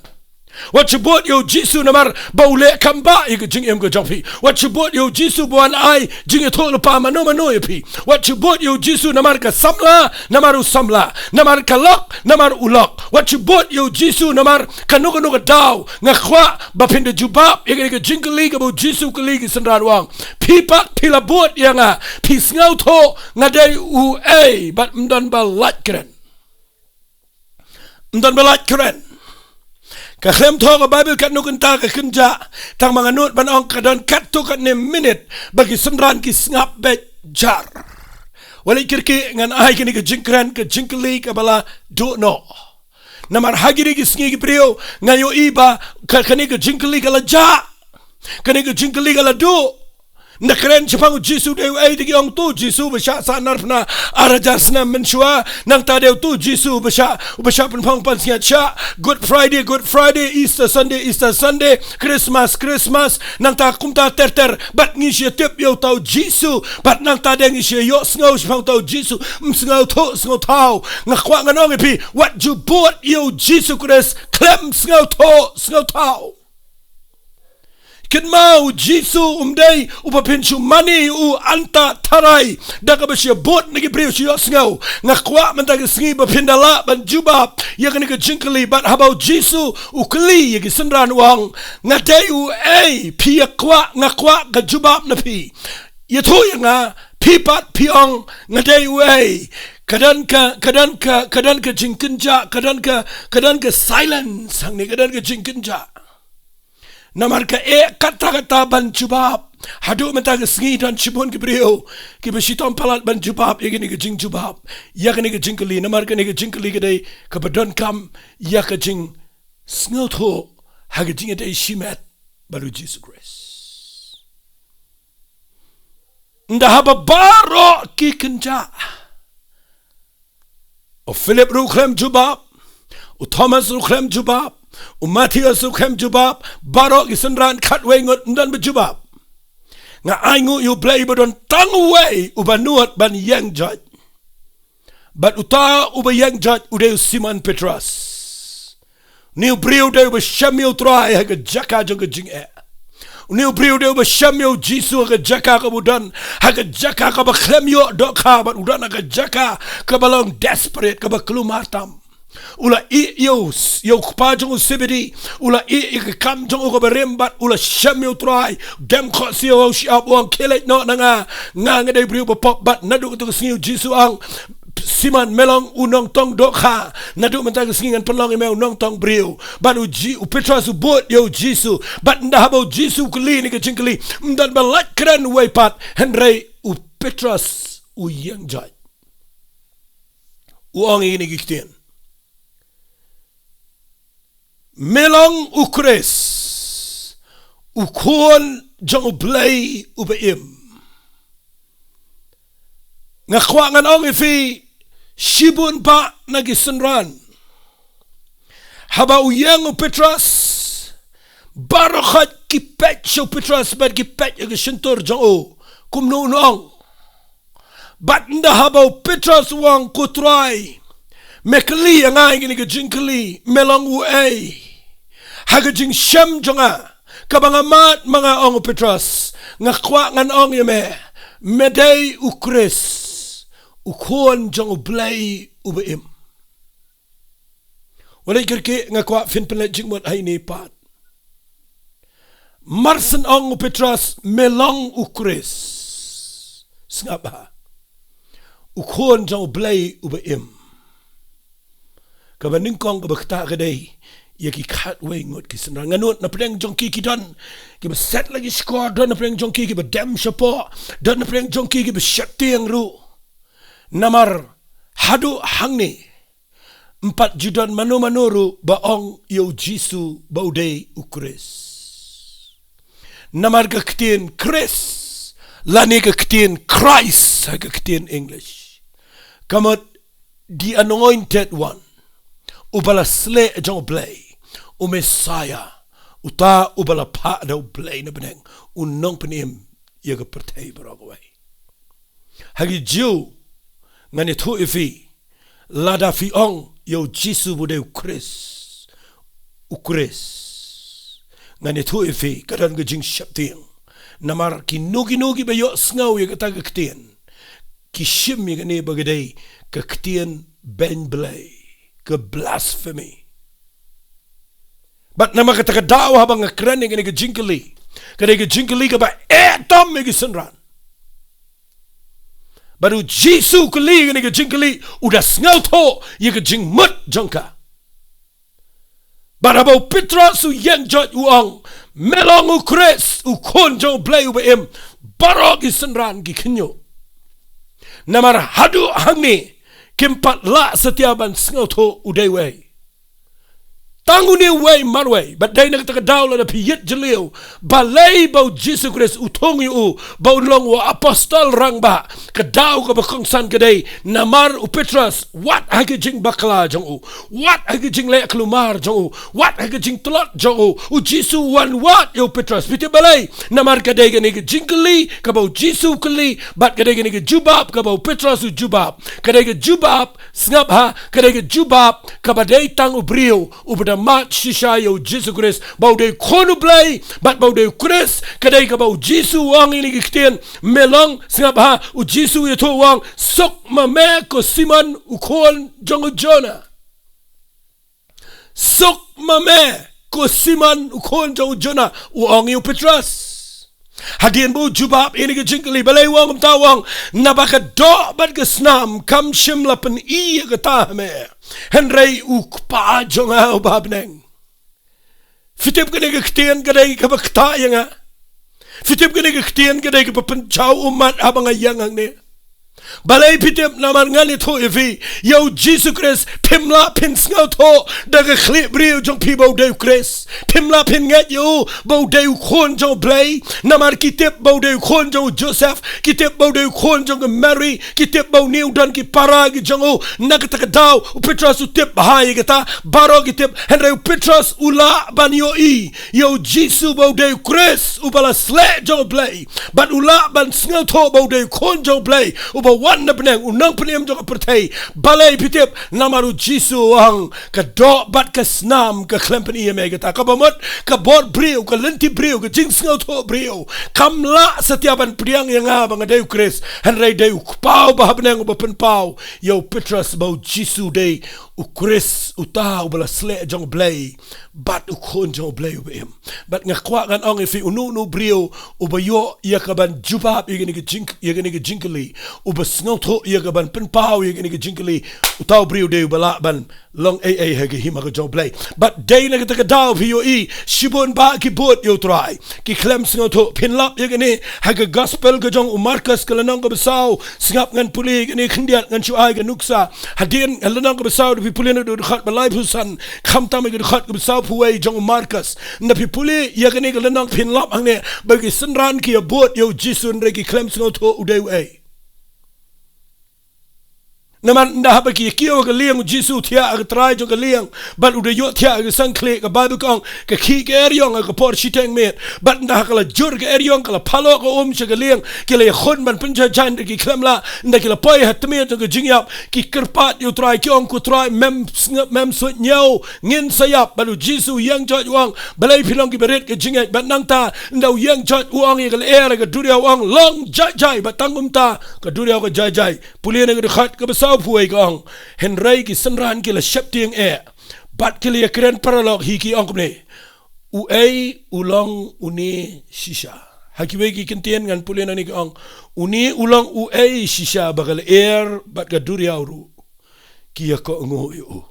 Wat shu bud ïa u Jisu namar ba u leh kambah ïa ka jingim ka jong phi. Wat shu bud ïa u Jisu ba un ai jingïathuhlypa mano mano ïa phi. Wat shu bud ïa u Jisu namar ka samla, namar u samla, namar ka lok, namar u lok. Wat shu bud ïa u Jisu namar kano kano ka daw. Nga kwah ba phin da jubab ïa kane ka jingkylli kaba u Jisu u kylli ki synran, u ong, phi pat phi la bud ïa nga, phi sngewthuh nga dei uei? Bad ym don ba lait kren. Ym don ba lait kren. Ka khlem thoh ka Baibl katno kynta ka kynjah, tang ba nga nud ban ong ka don katto katne minit ba ki synran ki sngap beit jar. Wat leit kyrkieh, ngan ai kane ka jingkren, ka jingkylli kaba la duh noh. Namar ha kine ki sngi ki briew, nga ïohi ba ka, kane ka jingkylli ka la jah, kane ka jingkylli ka la duh. Ynda kren shaphang u Jisu, dei uei te ki ong, uto u Jisu ba shah sahnarphna ar hajar snem mynshuwa. Nangta dei uto u Jisu ba shah, ba shah pynphong pansngiat shah. Good Friday, Good Friday, Easter Sunday, Easter Sunday, Christmas, Christmas. Nangta kumta ter ter, bad ngi shu ïa tip ïa uta u Jisu, bad nangta dei ngi shu ïohsngew shaphang uta u Jisu, ym sngewthuh sngewthaw. Nga kwah ngan ong ïa phi, wat ju bud ïa u Jisu Khrist khlem sngewthuh sngewthaw. Kynmaw, u Jisu um dei uba phin shu mane ïa u hangta tharai da kaba shu ïa bud na ki briew shu ïohsngew. Nga kwah mynta ka sngi ba phin da lah ban jubab ïa kane ka jingkylli, bad haba u Jisu u kylli ïa ki synran, u ong, nga dei uei, phi ïa kwah, nga kwah ka jubab na phi. ïathuh ïa nga, phi pat phi ong nga dei uei. Ka don ka, ka don ka, ka don ka jingkynjah, ka don ka, ka don ka silence hangne, ka don ka jingkynjah. Namar ka eh katta katta ban jubab. Haduh mynta ka sngi don shibun ki briew kiba shitom palat ban jubab ïa kane ka jingjubab, ïa kane ka jingkylli. Namar kane ka jingkylli ka dei kaba donkam ïa ka jingsngewthuh ha ka jingïadei shimet bad u Jisu Khrist. Ynda haba baroh ki kynjah, u Philip ruh u khlem jubab, u Thomas ruh u khlem jubab, u Matthias ruh u khlem jubab, baroh ki synran khatwei ngut ym don ba jubab. Nga ainguh ïa U Blei ba don tang uwei uba nud ban ïeng joit. Bad uta uba ïeng joit u dei u Simon Petros. Une u briew u dei uba shem ïa U Trai ha ka jaka jong ka jingeh. Une u briew u dei uba shem ïa u Jisu ha ka jaka kaba u don, ha ka jaka kaba khlem ïoh dohkha, bad u don ha ka jaka kaba long desperate, kaba kulmar tam. U la ïeh ïa u, ïa u kpa jong u Sebedi, u la ïeh ïa ka kam jong u kaba rim, bad u la shem ïa U Trai. Dem khohsiew ha u shyiap, u ong, khie leit noh na nga, nga nga dei briew ba pop. Bad naduh kata ka sngi u Jisu u ong, Simon, me long u nongtong dohkha. Naduh mynta ka sngi ngan pynlong ïa me u nongtong briew. Bad u Ji-, u Petros u bud ïa u Jisu. Bad ynda haba u Jisu u kylli kane ka jingkylli, ym don ba lait kren uwei pat, hynrei u Petros u ïeng joit. U ong ïa kine ki ktien: Me long u Khrist, u Khun jong U Blei uba im. Nga kwah ngan ong ïa phi, shibun bah na ki synran, haba u ïeng u Petros, baroh khoit ki peit sha u Petros bad ki peit ïa ka shyntur jong u, kumno un ong. Bad ynda haba u Petros u ong, ko Trai, me kylli ïa nga ïa kane ka jingkylli, me long uei? Ha ka jingshem jong nga, kaba nga mad ma nga, ong u Petros, nga kwah ngan ong ïa me, me dei u Khrist, u Khun jong U Blei uba im. Wat leit kyrkieh, nga kwah phin pynleit jingmut ha ine i pat. Mar shen ong u Petros, me long u Khrist, sngap bha, u Khun jong U Blei uba im. Kaba nyngkong kaba ktah ka dei ïa ki khatwei ngut ki synran. Nga nud na pdeng jong ki ki don kiba set la ki shkor, don na pdeng jong ki kiba dem shapoh, don na pdeng jong ki kiba sheptieng ruh. Namar haduh hangne ym pat ju don mano mano ruh ba ong ïa u Jisu ba u dei u Khrist. Namar ka ktien Khrist lane ka ktien Christ ha ka ktien English, ka mut the anointed one, uba la sleh jong U Blei, u Messiah, uta uba la phah da U Blei na bneng, u nongpynim ïa ka pyrthei baroh kawei. Ha ki Jiw, ngan ïathuh ïa phi, lada phi ong ïa u Jisu ba u dei u Khrist, u Khrist, ngan ïathuh ïa phi, ka don ka jingsheptieng. Namar kino kino kiba ïohsngew ïa kata ka ktien, ki shim ïa kane ba ka dei ka ktien beiñ Blei, ka blasphemy. Bad namar kata ka daw haba nga kren ïa kane ka jingkylli, ka dei ka jingkylli kaba eh tam ïa ki synran. Bad u Jisu u kylli ïa kane ka jingkylli, u da sngewthuh ïa ka jingmut jong ka. Bad haba u Petros u ïeng joit u ong, me long u Khrist, u Khun jong U Blei uba im, baroh ki synran ki khynñiuh. Namar haduh hangne kim pat lah satia ban sngewthuh u dei uei. Tang une uwei marwei, bad dei na kata ka daw lada phi ïit jylliew, balei ba u Jisu Khrist u thung ïa u ba un long u apostol rangbah. Ka daw kaba kongsan ka dei namar u Petros, wat ha ka jingbakla jong u, wat ha ka jingleh kulmar jong u, wat ha ka jingtlot jong u, u Jisu u wan wad ïa u Petros. Phi tip balei? Namar ka dei kane ka jingkylli kaba u Jisu u kylli, bad ka dei kane ka jubab kaba u Petros u jubab. Ka dei ka jubab, sngap bha, ka dei ka jubab kaba dei tang u briew uba da mad shisha ïa u Jisu Khrist ba u dei u Khun u Blei, bad ba u dei u Khrist. Ka dei kaba u Jisu u ong ïa kine ki ktien, me long, sngap bha, u Jisu u ïathuh u ong, suk ma me ko Simon u khun jong u Jona. Suk ma me ko Simon u khun jong u Jona, u ong ïa u Petros. Hadien ba u jubab ïa kane ka jingkylli, balei u ong kumta? U ong, naba ka doh bad ka snam kam shym la pyni ïa kata ha me, hynrei u Kpa jong nga uba ha bneng. Phi tip kane ka ktien ka dei kaba ktah ïa nga. Phi tip kane ka ktien ka dei kaba pynjaw ummat haba nga ïeng hangne. Balei phi tip? Namar ngan ïathuh ïa phi, ïa u Jisu Khrist phim lah phin sngewthuh da ka khlieh briew jong phi ba u dei u Khrist. Phim lah phin ngeit ïa u ba u dei u Khun jong U Blei. Namar ki tip ba u dei u khun jong u Joseph, ki tip ba u dei u khun jong ka Mary, ki tip ba une u don ki para ki jong u. Na kata ka daw u Petros u tip bha ïa kata, baroh ki tip, hynrei u Petros u lah ban ïohi ïa u Jisu ba u dei u Khrist uba la sleh jong U Blei, bad u lah ban sngewthuh ba u dei u Khun jong U Blei uba wan na bneng, u nongpynim jong ka pyrthei. Balei phi tip? Namar u Jisu u ong, ka doh bad ka snam ka khlem pyni ïa me kata. Kaba mut ka bor briew, ka lynti briew, ka jingsngewthuh briew kam lah satia ban pdiang ïa nga ba nga dei u Khrist, hynrei dei u Kpa uba ha bneng uba pynpaw ïa u Petros ba u Jisu dei u Khrist, uta uba la sleh jong U Blei bad u Khun jong U Blei uba im. Bad nga kwah ngan ong ïa phi, uno uno u briew uba ïoh ïa kaban jubab ïa kane ka jing, ïa kane ka jingkylli, uba sngewthuh ïa kaban pynpaw ïa kane ka jingkylli, uta u briew dei uba lah ban long ei ei ha ka hima ka jong U Blei. Bad dei na kata ka daw phi ïohi shibun bah ki bud ïa U Trai ki khlem sngewthuh. Phin lap ïa kane ha ka gospel ka jong u Markos, ka lynnong kaba saw. Sngap, ngan pule ïa kane khyndiat, ngan shu ai ka nuksa. Hadien ha lynnong kaba saw, da phi pule na ka dkhot ba laiphew san, khamtam ïa ka dkhot kaba sawphew wei jong u Markos. Da phi pule ïa kane ka lynnong phin lap hangne ba ki synran ki ïa bud ïa u Jisu hynrei ki khlem sngewthuh u dei uei. Namar ynda haba ki ïa kiew ha ka lieng, u Jisu u thiah ha ka trai jong ka lieng, bad u da ïohthiah ha ka sangkhlieh. Ka Baibl ka ong, ka khih ka eriong ha ka por shiteng miet. Bad ynda ha ka la jur ka eriong, ka la phalok ka um sha ka lieng, ki la ïakhun ban pynjah jaiñ, da ki khlem lah. Ynda ki la poi ha tmier jong ka jingïap, ki kyrpad ïa U Trai, ki ong, ko Trai, mem snge-, mem suidñiew, ngin sa ïap. Bad u Jisu u ïeng joit u ong, balei phi long kiba rit ka jingngeit? Bad nangta ynda u ïeng joit u ong ïa ka lyer ha ka duriaw, u ong, long jai jai. Bad tang kumta ka duriaw ka jai jai. Pule na ka dkhot kaba sawphew wei, ka ong, hynrei ki synran ki la sheptieng eh bad ki la ïakren paralok hi, ki ong kumne, uei u long une shisha? Ha kiwei ki kyntien ngan pule nangne, ki ong, une u long uei shisha ba ka lyer bad ka duriaw ruh ki ïakohnguh ïa u?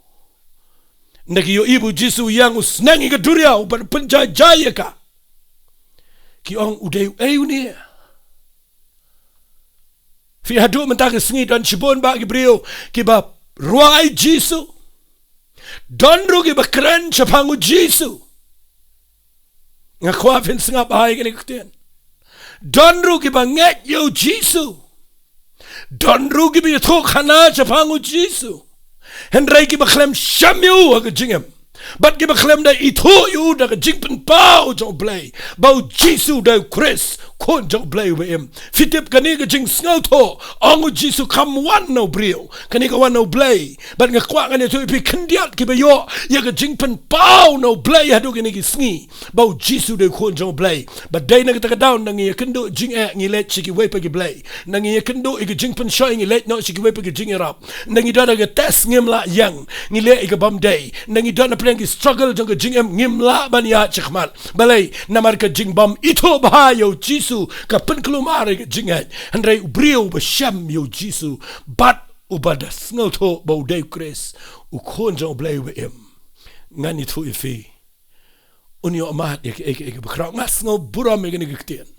Ynda ki ïohi ba u Jisu u ïeng, u sneng ïa ka duriaw bad u pynjai jai ïa ka, ki ong, u dei uei une? Phi, haduh mynta ka sngi don shibun bah ki briew kiba rwai Jisu. Don ruh kiba kren shaphang u Jisu. Nga kwah phin sngap bha ïa kane ka ktien. Don ruh kiba ngeit ïa u Jisu. Don ruh kiba ïathuhkhana shaphang u Jisu. Hynrei kiba khlem shem ïa u ha ka jingim, bad kiba khlem da ithuh ïa u da ka jingpynpaw jong U Blei ba u Jisu u dei u Khrist, Khun jong U Blei uba im. Phi tip, kane ka jingsngewthuh, ong u Jisu, kam wan na u briew, kane ka wan na U Blei. Bad nga kwah ngan ïathuh ïa phi khyndiat kiba ïoh ïa ka jingpynpaw na U Blei haduh kine ki sngi ba u Jisu u dei u Khun jong U Blei. Bad dei na kata ka daw, ynda ngi ïakynduh jingeh ngi leit sha kiwei pat ki blei. Ynda ngi ïakynduh ïa ka jingpynshoi ngi leit noh sha kiwei pat ki jingïarap. Ynda ngi don ha ka test ngim lah ïeng, ngi leh ïa ka bym dei. Ynda ngi don hapdeng ki struggle jong ka jingim ngim lah ban ïaid shakhmat. Balei? Namar ka jingbym ithuh bha ïa u Jisu ka pynkulmar ïa ka jingngeit. Hynrei u briew ba shem ïa u Jisu bad uba da sngewthuh ba u dei u Khrist, u Khun jong U Blei uba im, ngan ïathuh ïa phi, un ïoh mad ïa kaei kaei kaba khraw. Nga sngewburom ïa kane ka ktien.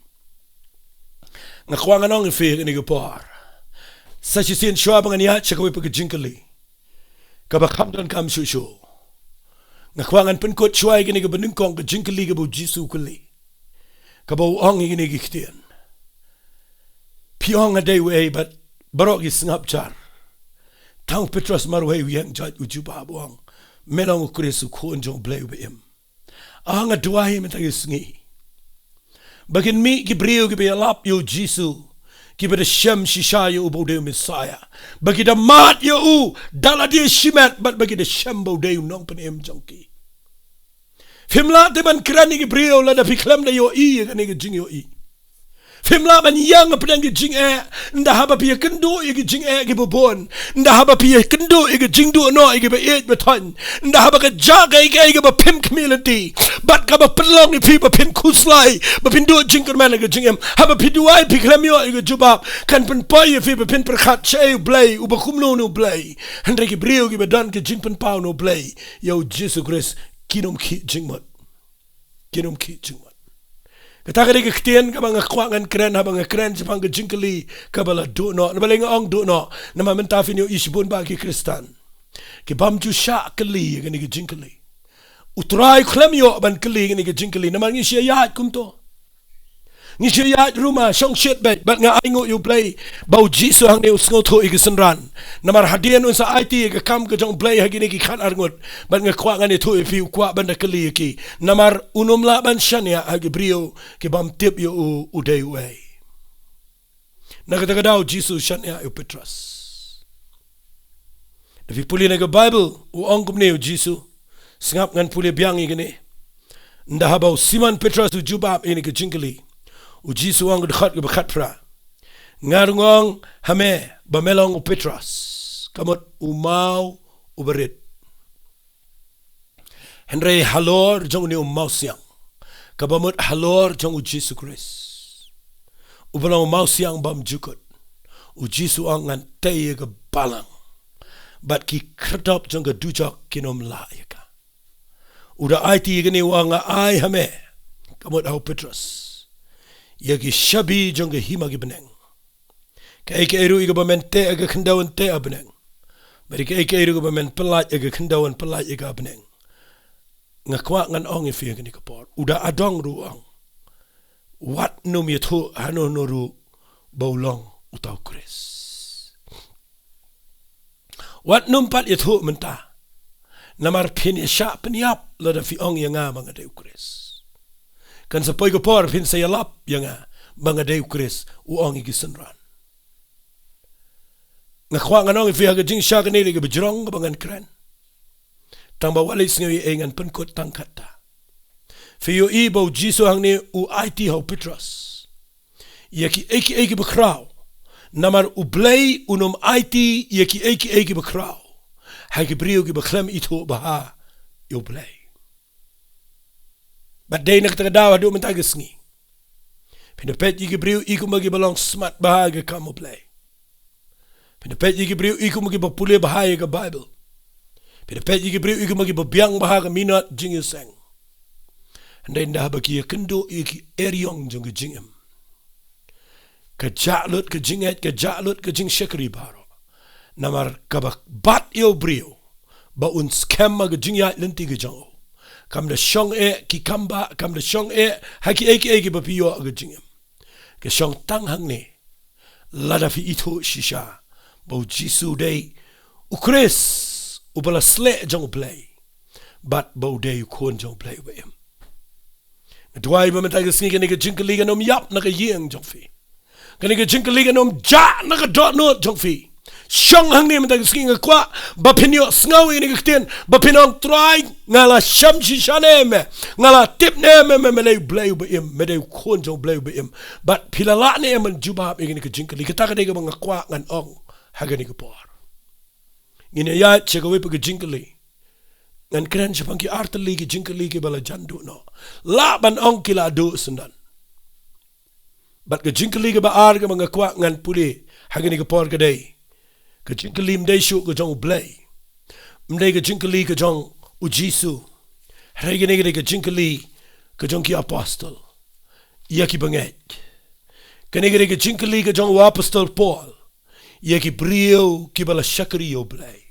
Nga kwah ngan ong ïa phi ha kane ka por, sa shisien shuwa ba ngan ïaid sha kawei pat ka jingkylli kaba kham donkam shuh shuh, nga kwah ngan pynkut shuwa ïa kane kaba nyngkong ka jingkylli kaba u Jisu u kylli, kaba u ong ïa kane ka ktien. Phi ong nga dei uei? Bad baroh ki sngap jar. Tang u Petros marwei u ïeng joit, u jubab, u ong, me long u Khrist, u Khun jong U Blei uba im. Ah, nga duwai mynta ka sngi ba kin mih ki briew kiba ïalap ïa u Jisu, kiba da shem shisha ïa u ba u dei u Messaïah, ba ki da mad ïa u da lade shimet, bad ba ki da shem ba u dei u nongpynim jong ki. Phim lah te ban kren ïa ki briew lada phi khlem da ïohi ïa kane ka jingïohi. Phim lah ban ïeng hapdeng ki jingeh, ynda haba phi ïakynduh ïa ki jingeh kiba bun, ynda haba phi ïakynduh ïa ki jingduh noh ïa kiba ïeit ba thoiñ, ynda haba ka jaka ïa kaei kaba phim khmih lynti bad kaba pynlong ïa phi ba phin khuslai, ba phin duh jingkyrmen ha ka jingim. Haba phi duwai phi khlem ïoh ïa ka jubab, kan pynpoi ïa phi ba phin pyrkhat shaei U Blei, uba kumno une U Blei. Hynrei ki briew kiba don ka jingpynpaw na U Blei ïa U Jisu Khrist, kin ym khih jingmut. Kin ym khih jingmut. Kata ka dei ka ktien kaba nga kwah ngan kren haba nga kren shaphang ka jingkylli kaba la duh noh. Namar balei nga ong duh noh? Namar mynta phin ïohi shibun bah ki Khristan ki bym ju shah kylli ïa kane ka jingkylli. U Trai u khlem ïoh ban kylli ïa kane ka jingkylli namar ngi shu ïaid kumto. Ngi shu ïaid ruh ma shong shit beit, bad nga ainguh ïa U Blei ba U Jisu hangne u sngewthuh ïa ki synran. Namar hadien un sa aiti ïa ka kam ka jong U Blei ha kine ki khatar ngut, bad nga kwah ngan ïathuh ïa phi, u kwah ban da kylli ïa ki. Namar un ym lah ban shaniah ha ki briew ki bym tip ïa u, u dei uei. Na kata ka daw U Jisu u shaniah ïa u Petros. Da phi pule na ka Baibl, u ong kumne U Jisu. Sngap, ngan pule biang ïa kane. Ynda haba u Simon Petros u jubab ïa kane ka jingkylli, U Jisu u ong, ka dkhot kaba khatphra: Nga ruh nga ong ha me ba me long u Petros, ka mut u maw uba rit. Hynrei halor jong une u mawsiang, kaba mut halor jong U Jisu Khrist, uba long u mawsiang bymjukut, U Jisu u ong, ngan tei ïa ka balang, bad ki khyrdop jong ka dujok kin ym lah ïa ka. U da aiti ïa kane, u ong, nga ai ha me, ka mut ha u Petros, ïa ki shabi jong ka hima ki bneng. Kaei kaei ruh ïa kaba men teh ha ka khyndew yn teh ha bneng, bad ïa kaei kaei ruh kaba men pyllait ha ka khyndew yn pyllait ïa ka ha bneng. Nga kwah ngan ong ïa phi ha kane ka por, u da adong ruh u ong, wat nym ïathuh hano hano ruh ba u long uta u Khrist. Wat nym pat ïathuh mynta, namar phin ïa shah pynïap lada phi ong ïa nga ba nga dei u Khrist. Kan sa poi ka por phin sa ïalap ïa nga ba nga dei u Khrist, u ong ïa ki synran. Nga kwah ngan ong ïa phi ha ka jingshakri kane, dei kaba jrong kaba ngan kren. Tang ba wat leit sngew ïa ei, ngan pynkut tang katta. Phi ïohi ba U Jisu hangne u aiti ha u Petros ïa kiei kiei kiba khraw. Namar U Blei un ym aiti ïa kiei kiei kiba khraw ha ki briew kiba khlem ithuh bha ïa U Blei. Bad dei na kata ka daw haduh mynta ka sngi, phin da peit ïa ki briew i kumba kiba long smat bha ha ka kam U Blei. Phin da peit ïa ki briew i kumba kiba pule bha ïa ka Baibl. Phin da peit ïa ki briew i kumba kiba biang bha ha ka minot jingïaseng. Hynrei ynda haba ki ïakynduh ïa ki eriong jong ka jingim, ka jah lut ka jingngeit, ka jah lut ka jingshakri baroh. Namar kaba bat ïa u briew ba un skhem ha ka jingïaid lynti ka jong u, kam da shong eh ki kam ba, kam da shong eh ha kiei kiei kiba phi ïoh ha ka jingim. Ka shong tang hangne, lada phi ithuh shisha ba U Jisu u dei u Khrist, uba la sleh jong U Blei, bad ba u dei u Khun jong U Blei uba im. Nga duwai ba mynta ka sngi kane ka jingkylli kan ym ïap na ka ïing jong phi. Kane ka jingkylli kan ym jah na ka dohnud jong phi. Shong hangne mynta ka sngi, nga kwah ba phin ïohsngew ïa kane ka ktien, ba phin ong, Trai, nga la shem shisha ne me, nga la tip ne me, me, me dei U Blei uba im, me dei u Khun jong U Blei uba im. Bad phi la lah ne em ban jubab ïa kane ka jingkylli? Kata ka dei kaba nga kwah ngan ong ha kane ka por. Ngin ïaid sha kawei pat ka jingkylli. Ngan kren shaphang ki artylli ki jingkylli kiba la jan duh noh. Lah ban ong ki la duh syndon. Bad ka jingkylli kaba ar kaba nga kwah ngan pule ha kane ka por ka dei ka jingkylli ym dei shuh ka jong U Blei, ym dei ka jingkylli ka jong U Jisu, hynrei kane ka dei ka jingkylli ka jong ki apostol ïa ki bangeit. Kane ka dei ka jingkylli ka jong u apostol Paul ïa ki briew kiba la shakri ïa U Blei.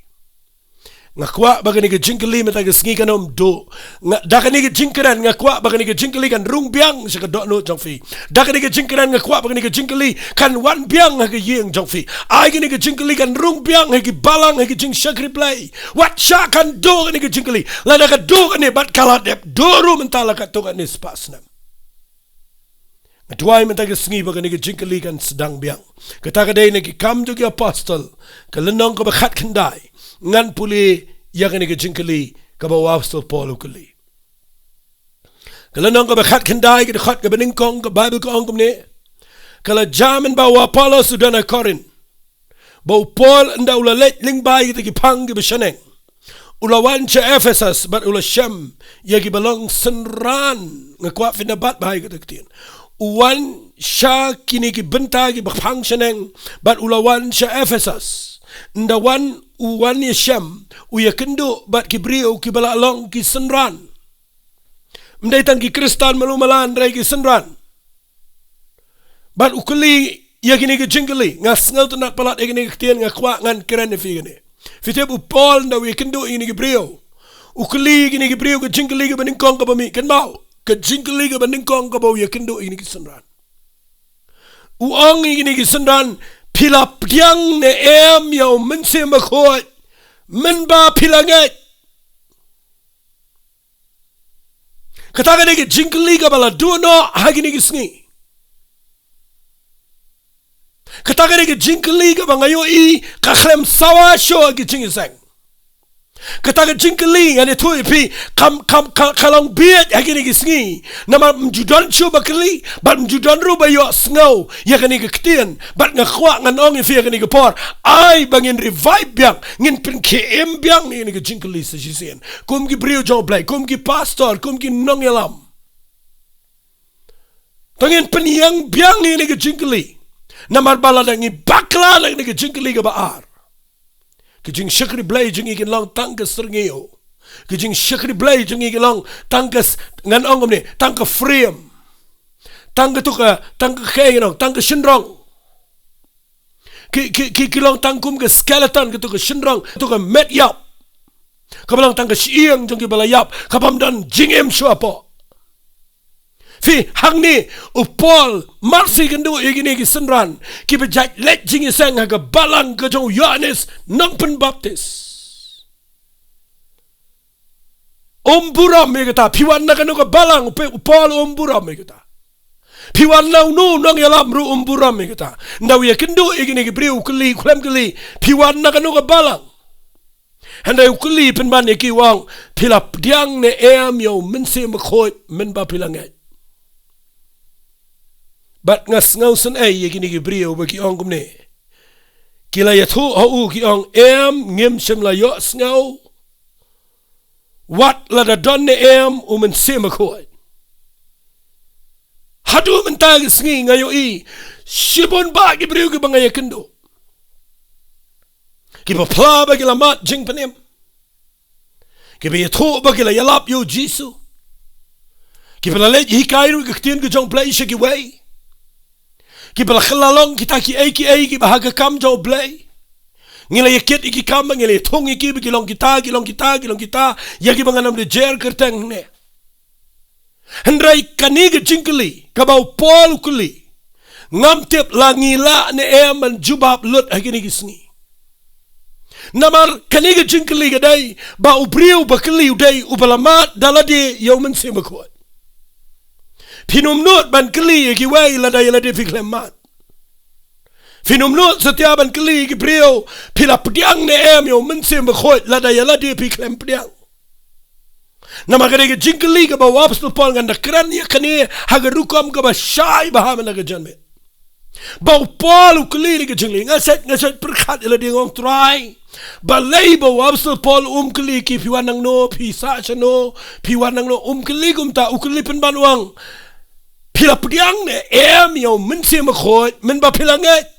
Nga kwah ba kane ka jingkylli mynta ka sngi kan ym duh. Nga, da kane ka jingkren nga kwah ba kane ka jingkylli kan rung biang sha ka dohnud jong phi. Da kane ka jingkren nga kwah ba kane ka jingkylli kan wan biang ha ka ïing jong phi. Ai kane ka jingkylli kan rung biang ha ki balang, ha ki jingshakri Blei. Wat shah kan duh kane ka jingkylli. Lada ka duh kane bad ka la dep duh ruh mynta la katto katne spah snem. Nga duwai mynta ka sngi ba kane ka jingkylli kan sdang biang. Kata ka dei na Ki Kam jong ki Apostol, ka lynnong kaba khatkhyndai. Ngan pule ïa kane ka jingkylli kaba u Apostol Paul u kylli. Ka lynnong kaba khatkhyndai, ka dkhot kaba nyngkong, ka Baibl ka ong kumne: Ka la jia mynba u Apollos u don ha Korinth, ba u Paul ynda u la leit lyngba ïa kita ki phang kiba shaneng, u la wan sha Ephesus bad u la shem ïa kiba long synran. Nga kwah phin da bat bha ïa kata ka ktien. U wan sha kine ki bynta kiba phang shaneng bad u la wan sha Ephesus. Ynda wan u wan ïashem, u ïakynduh bad ki briew kiba la long ki synran. Ym dei tang ki Khristan malu mala, hynrei ki synran. Bad u kylli ïa kine ki jingkylli. Nga sngewtynnat palat ïa kine ki ktien, nga kwah ngan kren ïa phi kane. Phi tip, u Paul ynda u ïakynduh ïa kine ki briew, u kylli ïa kine ki briew ki jingkylli kaba nyngkong kaba mih. Kynmaw, ka jingkylli kaba nyngkong kaba u ïakynduh ïa kine ki synran. U ong ïa kine ki synran, phi la pdiang ne em ïa u Mynsiem Bakhuid mynba phi la ngeit? Kata ka dei ka jingkylli kaba la duh noh ha kine ki sngi. Kata ka dei ka jingkylli kaba nga ïohi ka khlem sawa shuh ha ki jingïaseng. Kata ka jingkylli, ngan ïathuh ïa phi, kam, kam, ka, ka long bieit ha kine ki sngi. Namar ym ju don shuh ba kylli, bad ym ju don ruh ba ïohsngew ïa kane ka ktien. Bad nga kwah ngan ong ïa phi ha kane ka por, ai ba ngin revive biang, ngin pynkhie im biang ïa kane ka jingkylli sa shisien. Kum ki briew jong U Blei, kum ki pastor, kum ki nongïalam. To ngin pynïeng biang ïa kane ka jingkylli. Namar ba lada ngi bakla na kane ka jingkylli kaba ar, ka jingshakri Blei jong ngi kan long tang ka syrngiew. Ka jingshakri Blei jong ngi kan long tang ka s-, ngan ong kumne, tang ka frame. Tang katu ka, tang ka, kaei ngan ong, tang ka shynrong. Ki, ki, ki, ki long tang kum ka skeleton, katu ka shynrong, katu ka met ïap. Kaba long tang ka shyieng jong kiba la ïap, kabym don jingim shuh hapoh. Phi, hangne u Paul, mar shu ïakynduh ïa kine ki synran kiba jait leit jingïaseng ha ka balang ka jong u Ïohannes Nongpynbaptis. Um burom ïa kata, phi wan na kano ka balang, u Pe-, u Paul um burom ïa kata. Phi wan na uno u nongïalam ruh um burom ïa kata. Ynda u ïakynduh ïa kine ki briew, u kylli, u khlem kylli, phi wan na kano ka balang? Hynrei u kylli pynban ïa ki, u ong, phi la pdiang ne em ïa u Mynsiem Bakhuid mynba phi la ngeit? Bad nga sngewsynei ïa kine ki briew ba ki ong kumne. Ki la ïathuh ha u, ki ong, em, ngim shym la ïohsngew wat lada don ne em u Mynsiem Bakhuid. Haduh mynta ka sngi nga ïohi shibun bah ki briew kiba nga ïakynduh, kiba phla ba ki la mad jingpynim, kiba ïathuh ba ki la ïalap ïa U Jisu, kiba la leit hikai ruh ka ktien ka jong U Blei sha kiwei, kiba la kylla long kita kiei kiei kiba ha ka kam jong U Blei. Ngi la ïakit ïa ki kam, ngi la ïathung ïa ki ba ki long kita, ki long kita, ki long kita, ïa kiba ngan ym da jer kyrteng hangne. Hynrei kane ka jingkylli kaba u Paul u kylli, ngam tip la ngi lah ne em ban jubab lut ha kine ki sngi. Namar kane ka jingkylli ka dei ba u briew ba kylli u dei uba la mad da lade ïa u Mynsiem Bakhuid. Phin ym nud ban kylli ïa kiwei lada ïa lade phi khlem mad. Phin ym nud satia ban kylli ïa ki briew, phi la pdiang ne em ïa u Mynsiem Bakhuid, lada ïa lade phi khlem pdiang. Namar ka dei ka jingkylli kaba u Apostol Paul, ngan da kren ïa kane ha ka rukom kaba shai bha mynta ka janmiet. Ba u Paul u kylli ïa ka jingkylli, nga sait, nga sait pyrkhat ïa lade, nga ong Trai, balei ba u Apostol Paul um kylli ki, phi wan nangno, phi sah shano, phi wan nangno, um kylli kumta, u kylli pynban, u ong, phi la pdiang ne em ïa u Mynsiem Bakhuid mynba phi la ngeit?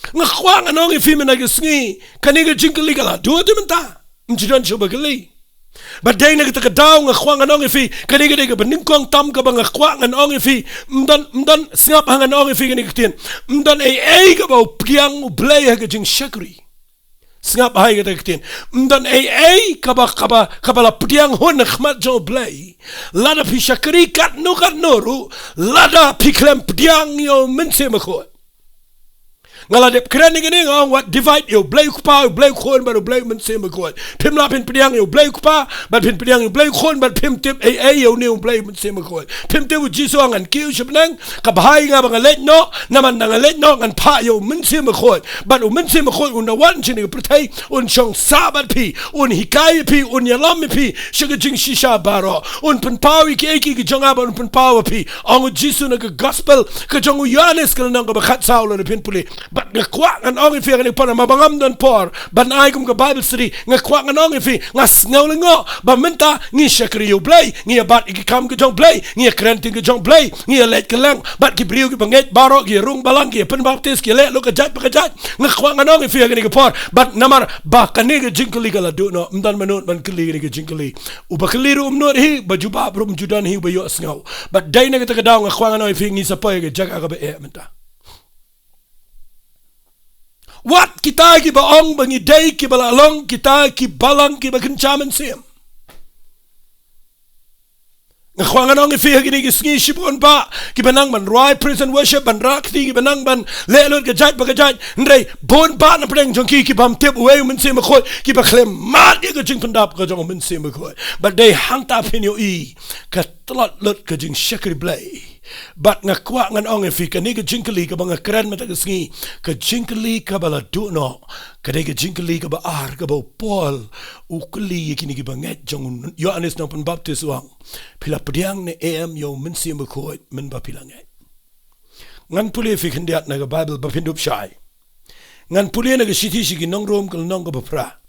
Nga kwah ngan ong ïa phi mynta ka sngi, kane ka jingkylli ka la duh te mynta. Ym ju don shuh ba kylli. Bad dei na kata ka daw nga kwah ngan ong ïa phi, kane ka dei kaba nyngkong tam kaba nga kwah ngan ong ïa phi. Ym don, ym don, sngap ha ngan ong ïa phi kane ka ktien. Ym don ei ei kaba u pdiang U Blei ha ka jingshakri. Sngap ha kata ka ktien. Ym don ei ei kaba, kaba, kaba la pdiang hun ha khmat jong U Blei, lada phi shakri katno katno ruh, lada phi khlem pdiang ïa u Mynsiem Bakhuid. Nga la dep kren ïa kane, nga ong wat divide ïa u Blei u Kpa, u Blei u Khun bad u Blei u Mynsiem Bakhuid. Phim lah phin pdiang ïa u Blei u Kpa bad phin pdiang ïa u Blei u Khun bad phim tip ei ei ïa une u Blei u Mynsiem Bakhuid. Phim tip u Jisu u ong ngan kiew sha bneng, ka bha ïa nga ba nga leit noh, namar lada nga leit noh ngan phah ïa u Mynsiem Bakhuid. Bad u Mynsiem Bakhuid un da wan sha kane ka pyrthei, un shong sah bad phi, un hikai ïa phi, un ïalam ïa phi sha ka jingshisha baroh, un pynpaw ïa kiei kiei ki jong nga bad un pynpaw ïa phi. Ong u Jisu na ka gospel ka jong u Ïoannis ka lynnong kaba khatsaw, lada phin pule. Bad nga kwah ngan ong ïa phi ha kane ka por, namar ba ngam don por ban ai kum ka Bible study, nga kwah ngan ong ïa phi, nga sngew lyngngoh ba mynta ngi shakri ïa u Blei, ngi ïa bat ïa ki kam ka jong u Blei, ngi ïa kren ktien ka jong u Blei, ngi ïa leit kylleng, bad ki briew kiba ngeit baroh ki ïa rung balang, ki ïa pynbaptis, ki ïa leh lut ka jait pa ka jait. Nga kwah ngan ong ïa phi ha kane ka por, bad namar ba kane ka jingkylli ka la duh noh, ym don mano ban kylli kane ka jingkylli. Uba kylli ruh um nud hi, ba jubab ruh um ju don hi uba ïohsngew. Bad dei na kata ka daw nga kwah ngan ong ïa phi, ngi sa poi ha ka jaka kaba eh mynta. Wat kita kiba ong ba ngi dei kiba la long kita ki balang kiba kynja mynsiem. Nga kwah ngan ong ïa phi ha kine ki sngi shibun bah kiba nang ban rwai praise and worship, ban rah kti, kiba nang ban leh lut ka jait pa ka jait, hynrei bun bah na pdeng jong ki ki bym tip uei u Mynsiem Bakhuid, kiba khlem mad ïa ka jingpyndap ka jong u Mynsiem Bakhuid. Bad dei hangta phin ïohi ka tlot lut ka jingshakri Blei. Bad nga kwah ngan ong ïa phi, kane ka jingkylli kaba nga kren mynta ka sngi, ka jingkylli kaba la duh noh, ka dei ka jingkylli kaba ar, kaba u Paul u kylli ïa kine kiba ngeit jong u Ïoannis Nongpynbaptis, u ong, phi la pdiang ne em ïa u Mynsiem Bakhuid mynba phi la ngeit? Ngan pule ïa phi khyndiat na ka Bible ba phin dup shai. Ngan pule na ka shithi sha ki nong Rom ka lynnong kaba phra.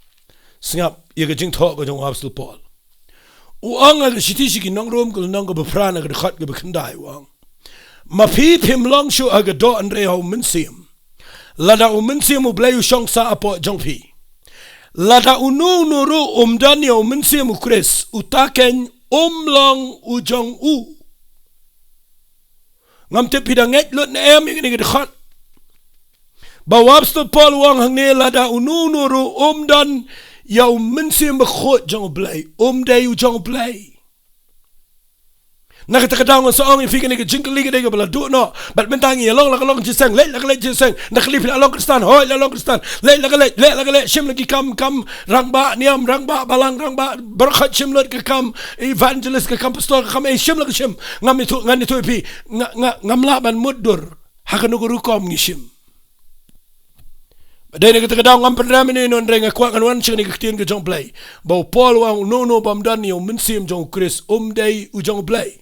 Sngap ïa ka jingthoh ka jong u Apostol Paul. U ong ha ka shithi sha ki nong Rom ka lynnong kaba phra na ka dkhot kaba khyndai, u ong, ma phi phim long shuh ha ka doh hynrei ha u Mynsiem, lada u Mynsiem u Blei u shong sah hapoh jong phi. Lada uno uno ruh um don ïa u Mynsiem u Khrist, uta keiñ um long u jong u. Ngam tip phi da ngeit lut ne em ïa kane ka dkhot. Ba u Apostol Paul u ong hangne, lada uno uno ruh um don ïa u Mynsiem Bakhuid jong u Blei, um dei u jong u Blei. Na kata ka daw ngan sa ong ïa phi, kane ka jingkylli ka dei kaba la duh noh. Bad mynta ngi ïa long la ka long jingïaseng, leit la ka leit jingïaseng. Nda kylli phi la long Khristan, hooid la long Khristan. Leit la ka leit, leit la ka leit, shim la ki kam, kam rangbah niam, rangbah balang, rangbah baroh, shim lut ka kam evangelist, ka kam pastor, ka kam ei, shim la ka shim. Ngam ithuh, ngan ithuh ïa phi, nga, nga, ngam lah ban mutdur ha kano ka rukom ngi shim. Ba dei na kata ka daw ngam pynrem ïano ïano, hynrei nga kwah ngan wan sha kane ka ktien ka jong u Blei. Ba u Paul u ong uno uno bym don ïa u Mynsiem jong u Khrist um dei u jong u Blei.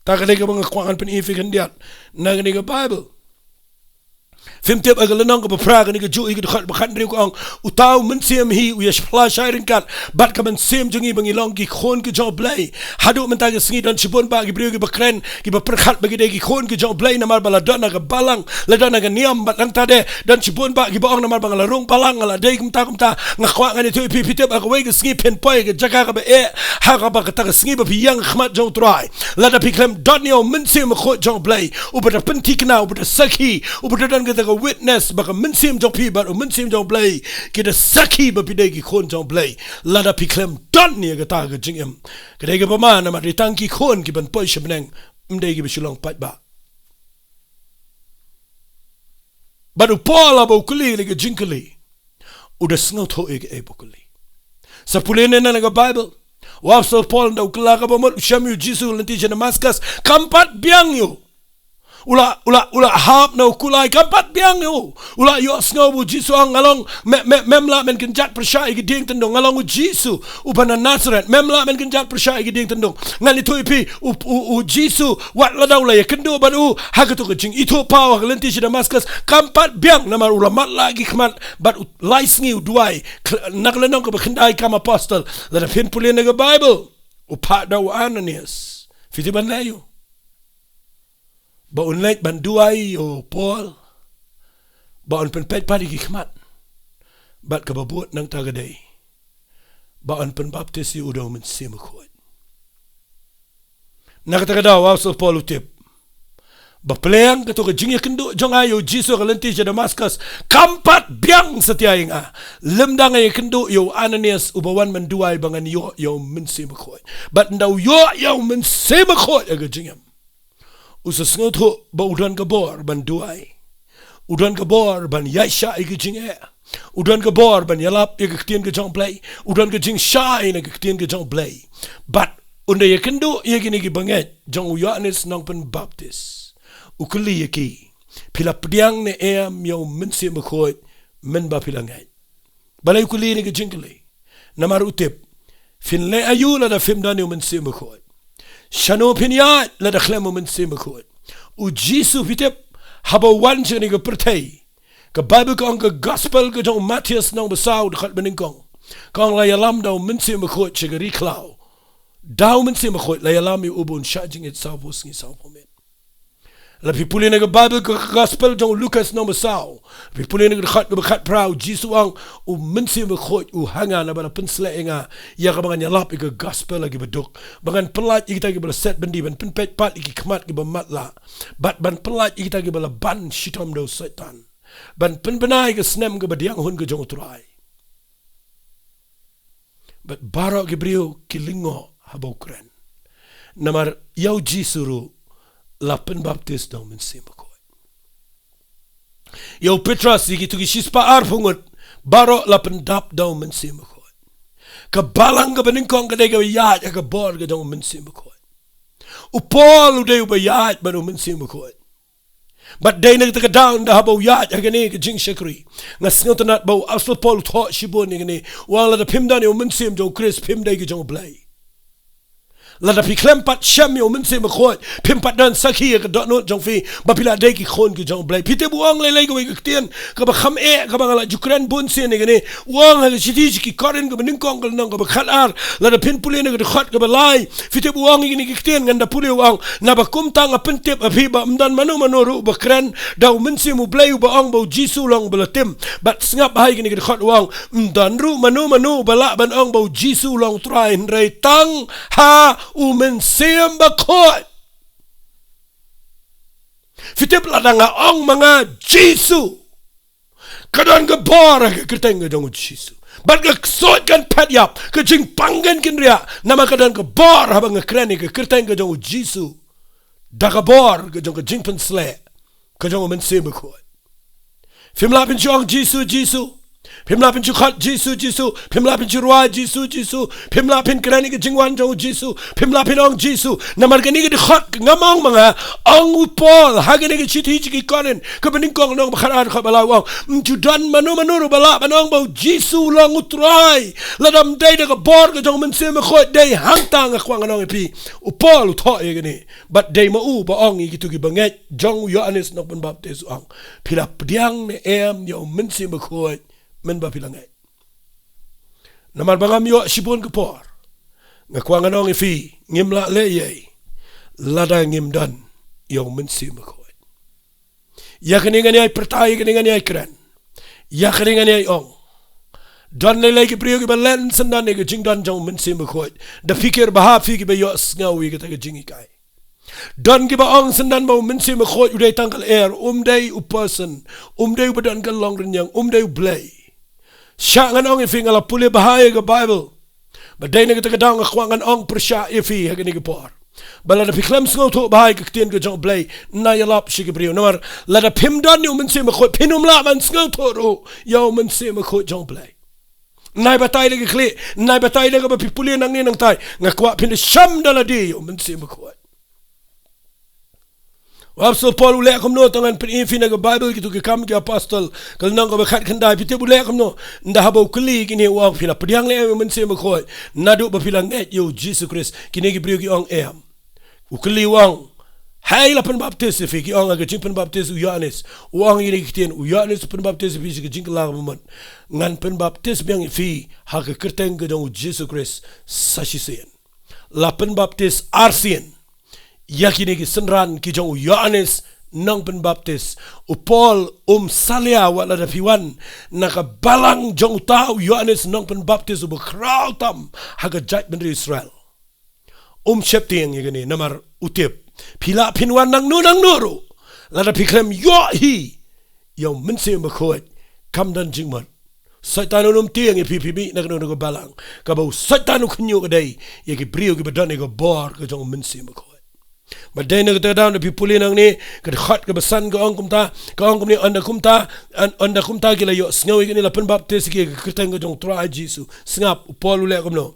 Ta ka dei kaba nga kwah ngan pyni ïa phi khyndiat na kane ka Bible. Phim tip ha ka lynnong kaba phra, kane kajuh ïa ka dkhot ba khathynriew, ka ong, uta u Mynsiem hi u ïa phla shai ryngkat bad ka mynsiem jong ngi ba ngi long ki khun ki jong u Blei. Haduh mynta ka sngi don shibun bah ki briew kiba kren, kiba pyrkhat ba ki dei ki khun ki jong u Blei namar ba la don ha ka balang, la don ha ka niam, bad nangta de don shibun bah kiba ong namar ba nga la rung balang, nga la dei kumta kumta. Nga kwah ngan ïathuh ïa phi, phi tip ha kawei ka sngi phin poi ha ka jaka kaba eh, ha kaba kata ka sngi ba phi ïeng ha khmat jong u Trai, lada phi khlem don ïa u Mynsiem Bakhuid jong u Blei, uba da pynthikna, uba da sakhi, uba da don kata ka witness ba ka mynsiem jong phi bad u Mynsiem jong u Blei ki da sakhi ba phi dei ki khun jong u Blei. Lada phi khlem don ïa kata ka jingim, ka dei kaba ma, namar dei tang ki khun ki ban poi sha bneng, ym dei kiba shu long paidbah. Bad u Paul haba u kylli kane ka jingkylli, u da sngewthuh ïa kaei ba u kylli. Sa pule ne na ka Bible. U Apostol Paul, ynda u kylla kaba mut, u shem ïa u Jisu ha lynti sha Damascus, kam pat biang ïa u. U la, u la, u la hap na u kulai, kam pat biang ïa u. U la ïohsngew ba u Jisu u ong, nga long, me, me, mem lah men kynjat pyrshah ïa ki dieng tyndong, nga long u Jisu uba na Nasareth, mem lah men kynjat pyrshah ïa ki dieng tyndong. Ngan ïathuh ïa phi, u, u, u Jisu, wat lada u la ïakynduh bad u ha kato ka jingithuhpaw ha ka lynti sha Damascus, kam pat biang, namar u la matlah ki khmat bad u lai sngi u duwai. Khl-, na ka lynnong kaba khyndai Kam Apostol, lada phin pule na ka Bible, u phah da u Ananias. Phi tip ban leh ïa u. Ba un leit ban duwai ïa u Paul, ba un pynpeit pat ïa ki khmat. Bad kaba bud nangta ka dei ba un pynbaptis ïa u da u Mynsiem Bakhuid. Na kata ka daw u Apostol Paul u tip ba pleng kato ka jingïakynduh jong nga ïa u Jisu ha ka lynti sha Damascus kam pat biang satia ïa nga, lymda nga ïakynduh ïa u Ananias uba wan ban duwai ba ngan ïoh ïa u Mynsiem Bakhuid. Bad ynda u ïoh ïa u Mynsiem Bakhuid ha ka jingim, u sa sngewthuh ba u don ka bor ban duwai. U don ka bor ban ïaishah ïa ka jingeh. U don ka bor ban ïalap ïa ka ktien ka jong U Blei. U don ka jingshai na ka ktien ka jong U Blei. Bad un da ïakynduh ïa kine ki bangeit jong u Ïoannis Nongpynbaptis. U kylli ïa ki, phi la pdiang ne em ïa u Mynsiem Bakhuid mynba phi la ngeit? Balei u kylli ïa kane ka jingkylli? Namar u tip, phin leh aïu lada phim don ïa u Mynsiem Bakhuid? Shano phin ïaid lada khlem u Mynsiem Bakhuid? U Jisu, phi tip, haba u wan sha kane ka pyrthei, ka Baibl ka ong, ka Gospel ka jong u Mathaios lynnong ba saw dkhot ba nyngkong, ka ong la ïalam da u Mynsiem Bakhuid sha ka ri khlaw. Da u Mynsiem Bakhuid la ïalam ïa u ba un shah jingngeit sawphew sngi sawphew miet. Lada phi pule na ka Baibl ka Gospel jong u Lukas lynnong ba saw, phi pule na ka dkhot kaba khatphra, u Jisu u ong, u Mynsiem Bakhuid u ha nga naba la pynshlur ïa nga, ïa kaba ngan ïalap ïa ka Gospel ha kiba duk, ba ngan pyllait ïa kita kiba la set byndi, ban pynpeit pat ïa ki khmat kiba matlah, bad ban pyllait ïa kita kiba la ban shitom da u Soitan, ban pynbna ïa ka snem kaba dang hun ka jong u Trai. Bad baroh ki briew ki lyngngoh haba u kren. Namar ïa u Jisu ruh la pynbaptis da u Mynsiem Bakhuid. Ïa u Petros, ïa kito ki shispah arphew ngut, baroh la pyndap da u Mynsiem Bakhuid. Ka balang kaba nyngkong ka dei kaba ïaid ha ka bor ka jong u Mynsiem Bakhuid. U Paul u dei uba ïaid bad u Mynsiem Bakhuid. Bad dei na kata ka daw ynda haba u ïaid ha kane ka jingshakri, nga sngewtynnat ba u Apostol Paul u thoh shibun ïa kane, u ong lada phim don ïa u Mynsiem jong u Khrist, phim dei ki jong u Blei. Lada phi khlem pat shem ïa u Mynsiem Bakhuid, phim pat don sakhi ïa ka dohnud jong phi ba phi la dei ki khun ki jong u Blei. Phi tip u ong lei lei kawei ka ktien kaba kham eh, kaba nga la ju kren bun sien ïa kane. U ong ha ka shithi sha ki Korinth kaba nyngkong ka lynnong kaba khatar, lada phin pule na ka dkhot kaba lai, phi tip u ong ïa kine ki ktien, ngan da pule, u ong, naba kumta nga pyntip ïa phi ba ym don mano mano ruh uba kren da u Mynsiem u Blei uba ong ba u Jisu u long uba la tim. Bad sngap ha kine ki dkhot, u ong, ym don ruh mano mano uba lah ban ong ba u Jisu u long u Trai hynrei tang ha u Mynsiem Bakhuid. Phi tip, lada nga ong ma nga Jisu, ka don ka bor ha ka kyrteng ka jong u Jisu. Bad ka ksuid kan phet ïap, ka jingpang kan kynriah, namar ka don ka bor haba nga kren ïa ka kyrteng ka jong u Jisu, da ka bor ka jong ka jingpynshlur ka jong u Mynsiem Bakhuid. Phim lah phin shu ong Jisu, Jisu. Phim lah phin shu khot Jisu, Jisu. Phim lah phin shu rwai Jisu, Jisu. Phim lah phin kren ïa ka jingwan jong u Jisu. Phim lah phin ong Jisu. Namar kane ka dkhot, ngam ong ma nga, ong u Paul ha kane ka shithi sha ki Korinth kaba nyngkong lynnong ba khatar, dkhot ba lai, u ong, ym ju don mano mano ruh ba lah ban ong ba u Jisu u long u Trai lada ym dei da ka bor ka jong u Mynsiem Bakhuid. Dei hangta nga kwah ngan ong ïa phi, u Paul u thoh ïa kane. Bad dei ma u ba ong ïa kito ki bangeit jong u Ïoannis Nongpynbaptis, u ong, phi la pdiang ne em ïa u Mynsiem Bakhuid mynba phi la ngeit? Namar ba ngam ïoh shibun ka por, nga kwah ngan ong ïa phi, ngim lah leh ei ei lada ngim don ïa u Mynsiem Bakhuid. Ïa kane ngan ïai pyrta, ïa kane ngan ïai kren, ïa kane ngan ïai ong. Don lei lei ki briew kiba len syndon ïa ka jingdon jong u Mynsiem Bakhuid. Da phi kyrpad, ha phi kiba ïohsngew ïa kata ka jinghikai. Don kiba ong syndon ba u Mynsiem Bakhuid u dei tang ka lyer, um dei u person, um dei uba don ka longrynïeng, um dei u Blei. Shah ngan ong ïa phi, nga la pule bha ïa ka Baibl. Bad dei na kata ka daw nga kwah ngan ong pyrshah ïa phi ha kane ka por, ba lada phi khlem sngewthuh bha ïa ka ktien ka jong u Blei, nai ïalap sha ki briew. Namar lada phim don ïa u Mynsiem Bakhuid, phin ym lah ban sngewthuh ruh ïa u Mynsiem Bakhuid jong u Blei. Nai batai da ka khlieh, nai batai da kaba phi pule nangne nangtai, nga kwah phin da shem da lade ïa u Mynsiem Bakhuid. U Apostol Paul u leh kumno? To ngan pyni ïa phi na ka Baibl, Kito Ki Kam ki Apostol, ka lynnong kaba khatkhyndai, phi tip u leh kumno? Ynda haba u kylli kine, u ong, phi la pdiang ne em ïa u Mynsiem Bakhuid naduh ba phi la ngeit ïa u Jisu Khrist? Kine ki briew ki ong em. U kylli, u ong, hei, la pynbaptis ïa phi? Ki ong, ha ka jingpynbaptis u Ïoannis. U ong ïa kine ki ktien, u Ïoannis u pynbaptis ïa phi sha ka jingkylla kaba mut. Ngan pynbaptis biang ïa phi ha ka kyrteng ka jong u Jisu Khrist sa shisien. La pynbaptis arsien ïa kine ki synran ki jong u Ïoannis Nongpynbaptis. U Paul um salia wat lada phi wan na ka balang jong uta u Ïoannis Nongpynbaptis uba khraw tam ha ka jaitbynriew Israel. Um sheptieng ïa kane, namar u tip, phi lah phin wan nangno nangno ruh, lada phi khlem ïoh hi ïa u Mynsiem Bakhuid, kam don jingmut. Soitan un ym tieng ïa phi, phi mih na kano kano ka balang. Kaba u Soitan u khynñiuh ka dei ïa ki briew kiba don ïa ka bor ka jong u Mynsiem Bakhuid. Ba dei na kata ka daw, na phi pule nangne, ka dkhot kaba san ka ong kumta, ka ong kumne, ynda kumta, yn-, ynda kumta ki la ïohsngew ïa kane, la pynbaptis ki ha ka kyrteng ka jong u Trai Jisu. Sngap, u Paul u leh kumno?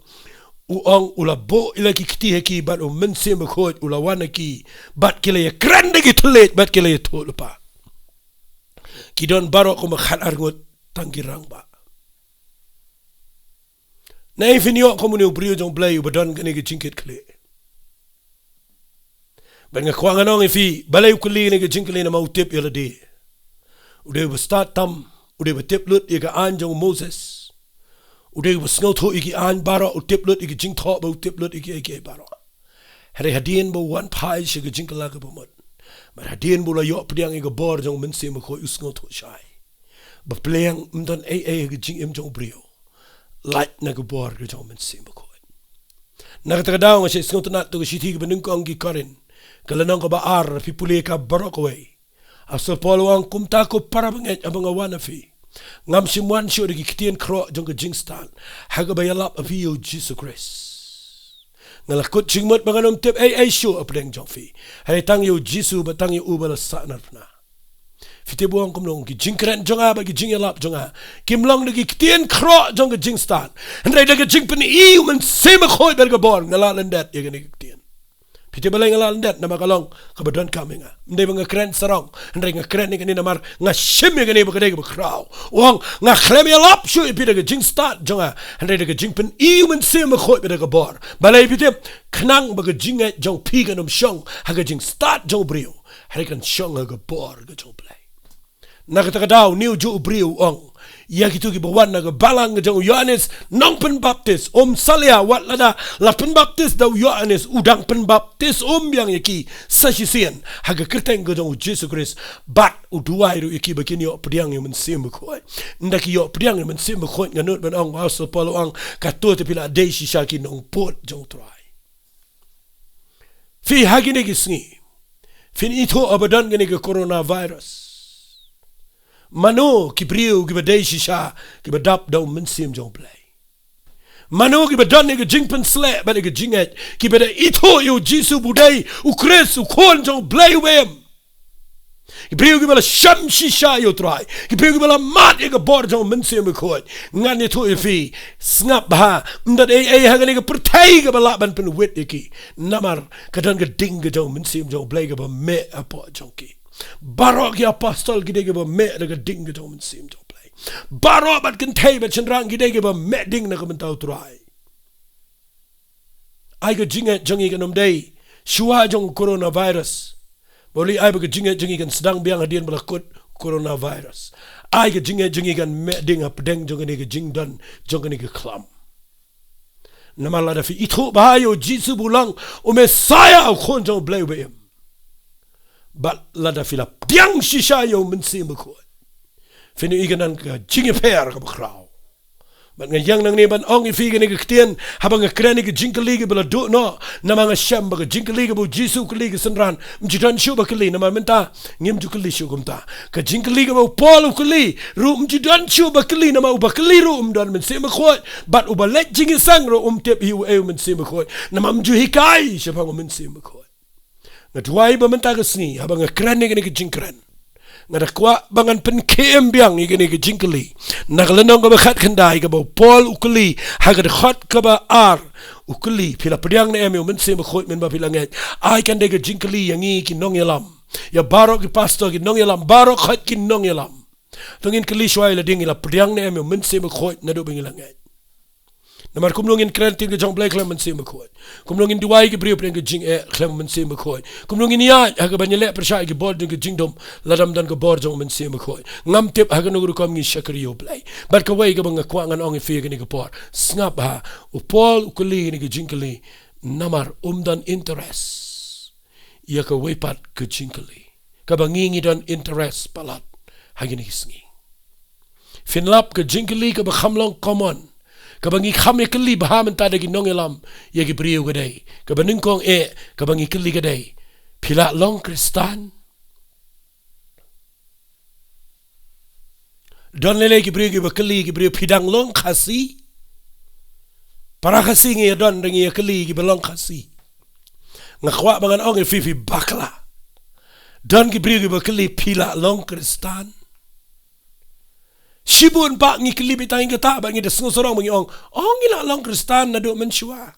U ong, u la buh ïa la ki kti ha ki, bad u Mynsiem Bakhuid u la wan ha ki, bad ki la ïakren da ki thylliej, bad ki la ïathuhlypa. Ki don baroh kumba khatar ngut, tang ki rangbah. Naei phin ïoh kum une u briew jong u Blei uba don kane ka jingkitkhlieh? Bad nga kwah ngan ong ïa phi, balei u kylli kane ka jingkylli? Namar u tip ïa lade. U dei uba stad tam, u dei uba tip lut ïa ka aiñ jong u Moses. U dei uba sngewthuh ïa ki aiñ baroh, u tip lut ïa ki jingthoh, bad u tip lut ïa ki, ïa ki baroh. Hynrei hadien ba u wan phai sha ka jingkylla kaba mut, bad hadien ba u la ïoh pdiang ïa ka bor jong u Mynsiem Bakhuid, u sngewthuh shai ba pliang ym don ei ei ha ka jingim jong u briew lait na ka bor ka jong u Mynsiem Bakhuid. Na kata ka daw nga shait sngewtynnat ïa ka shithi kaba nyngkong ki Korinth, ka lynnong kaba ar, phi pule ka baroh kawei. Apostol Paul u ong, kumta ko para bangeit, haba nga wan ha phi, ngam shym wan shuh da ki ktien khroh jong ka jingstad, ha kaba ïalap ha phi ïa u Jisu Khrist. Nga la kut jingmut ba ngan ym tip ei ei shuh hapdeng jong phi, hynrei tang ïa u Jisu, bad tang ïa u ba la sahnarphna. Phi tip u ong kumno? Ki jingkren jong nga bad ki jingïalap jong nga kim long da ki ktien khroh jong ka jingstad, hynrei da ka jingpyni u Mynsiem Bakhuid bad ka bor nga la lyndet ïa kane ka ktien. Phi tip balei nga la lyndet? Namar ka long kaba donkam ïa nga. Ym dei ba nga kren sarong, hynrei nga kren ïa kane namar nga shim ïa kane ba ka dei kaba khraw. U ong, nga khlem ïalap shuh ïa phi da ka jingstad jong nga, hynrei da ka jingpyni u Mynsiem Bakhuid bad da ka bor. Balei phi tip? Khnang ba ka jingngeit jong phi kan ym shong ha ka jingstad jong u briew, hynrei kan shong ha ka bor ka jong u Blei. Na kata ka daw, une u juh u briew u ong ïa kito kiba wan na ka balang ka jong u Ïoannis Nongpynbaptis, um salia, wat lada la pynbaptis da u Ïoannis, u dang pynbaptis um biang ïa ki sa shisien ha ka kyrteng ka jong u Jisu Khrist, bad u duwai ruh ïa ki ba kin ïoh pdiang ïa u Mynsiem Bakhuid. Ynda ki ïoh pdiang ïa u Mynsiem Bakhuid, nga nud ban ong, u Apostol Paul u ong, kato te phi la dei shisha ki nongput jong u Trai. Phi, ha kine ki sngi phin ithuh haba don kane ka coronavirus, mano ki briew kiba dei shisha kiba dap da u Mynsiem jong u Blei? Mano kiba don ïa ka jingpynsleh bad ïa ka jingngeit, kiba da ithuh ïa u Jisu ba u dei u Khrist, u Khun jong u Blei uba im? Ki briew kiba la shem shisha ïa u Trai, ki briew kiba la mad ïa ka bor jong u Mynsiem Bakhuid. Ngan ïathuh ïa phi, sngap bha, ym don ei ei ha kane ka pyrthei kaba lah ban pynwit ïa ki. Namar ka don ka ding ka jong u Mynsiem jong u Blei kaba mih hapoh jong ki. Baroh ki apostol ki dei kiba mih da ka ding ka jong u Mynsiem jong u Blei. Baroh bad kynthei bad shynrang ki dei kiba mih ding na ka bynta u Trai. Ai ka jingngeit jong ngi kan ym dei shuwa jong u coronavirus. Balei? Ai ba ka jingngeit jong ngi kan sdang biang hadien ba la kut u coronavirus. Ai ka jingngeit jong ngi kan mih ding hapdeng jong kane ka jingdon jong kane ka khlam. Namar lada phi ithuh bha ïa u Jisu ba u long u Messaïah, u Khun jong u Blei uba im, bad lada phi la pdiang shisha ïa u Mynsiem Bakhuid, phin ïohi ka don ka jingïapher kaba khraw. Bad nga ïeng nangne ban ong ïa phi kane ka ktien, haba nga kren ïa ka jingkylli kaba la duh noh, namar nga shem ba ka jingkylli kaba u Jisu u kylli ka synran, ym ju don shuh ba kylli, namar mynta ngim ju kylli shuh kumta. Ka jingkylli kaba u Paul u kylli ruh ym ju don shuh ba kylli, namar uba kylli ruh um don Mynsiem Bakhuid, bad uba leit jingïaseng ruh um tip hi uei u Mynsiem Bakhuid, namar ym ju hikai shaphang u Mynsiem Bakhuid. Nga duwai ba mynta ka sngi, haba nga kren ïa kane ka jingkren, nga da kwah ba ngan pynkhie em biang ïa kane ka jingkylli na ka lynnong kaba khatkhyndai, kaba u Paul u kylli ha ka dkhot kaba ar. U kylli, phi la pdiang ne em ïa u Mynsiem Bakhuid mynba phi la ngeit? Ai kan dei ka jingkylli ïa ngi ki nongïalam, ïa baroh ki pastor, ki nongïalam, baroh khoit ki nongïalam. To ngin kylli shuwa ïa lade, ngi la pdiang ne em ïa u Mynsiem Bakhuid naduh ba ngi la ngeit? Namar kumno ngin kren ktien ka jong u Blei khlem Mynsiem Bakhuid? Kumno ngin duwai ïa ki briew pdeng ka jingeh khlem Mynsiem Bakhuid? Kumno ngin ïaid ha kaba ngi leh pyrshah ïa ki bor jong ka jingdum lada ym don ka bor jong u Mynsiem Bakhuid? Ngam tip ha kano ka rukom ngi shakri ïa u Blei. Bad kawei kaba nga kwah ngan ong ïa phi ïa kane ka por, sngap bha, u Paul u kylli kane ka jingkylli namar um don interest ïa kawei pat ka jingkylli kaba ngi, ngi don interest palat ha kine ki sngi. Phin lap, ka jingkylli kaba kham long common, kaba ngi kham ïakylli bha mynta da ki nongïalam ïa ki briew ka dei, kaba nyngkong eh kaba ngi kylli ka dei, phi lah long Khristan? Don lei lei ki briew kiba kylli ki briew, phi dang long Khasi? Para Khasi ngi ïa don, dang ïa kylli kiba long Khasi. Nga kwah ba ngan ong ïa phi, phi bakla. Don ki briew kiba kylli, phi lah long Khristan? Shibun pat ngi kylli beit tang ïa kata, bad ngi da sngewsarong ba ngi ong, ong ngi lah long Khristan naduh mynshuwa.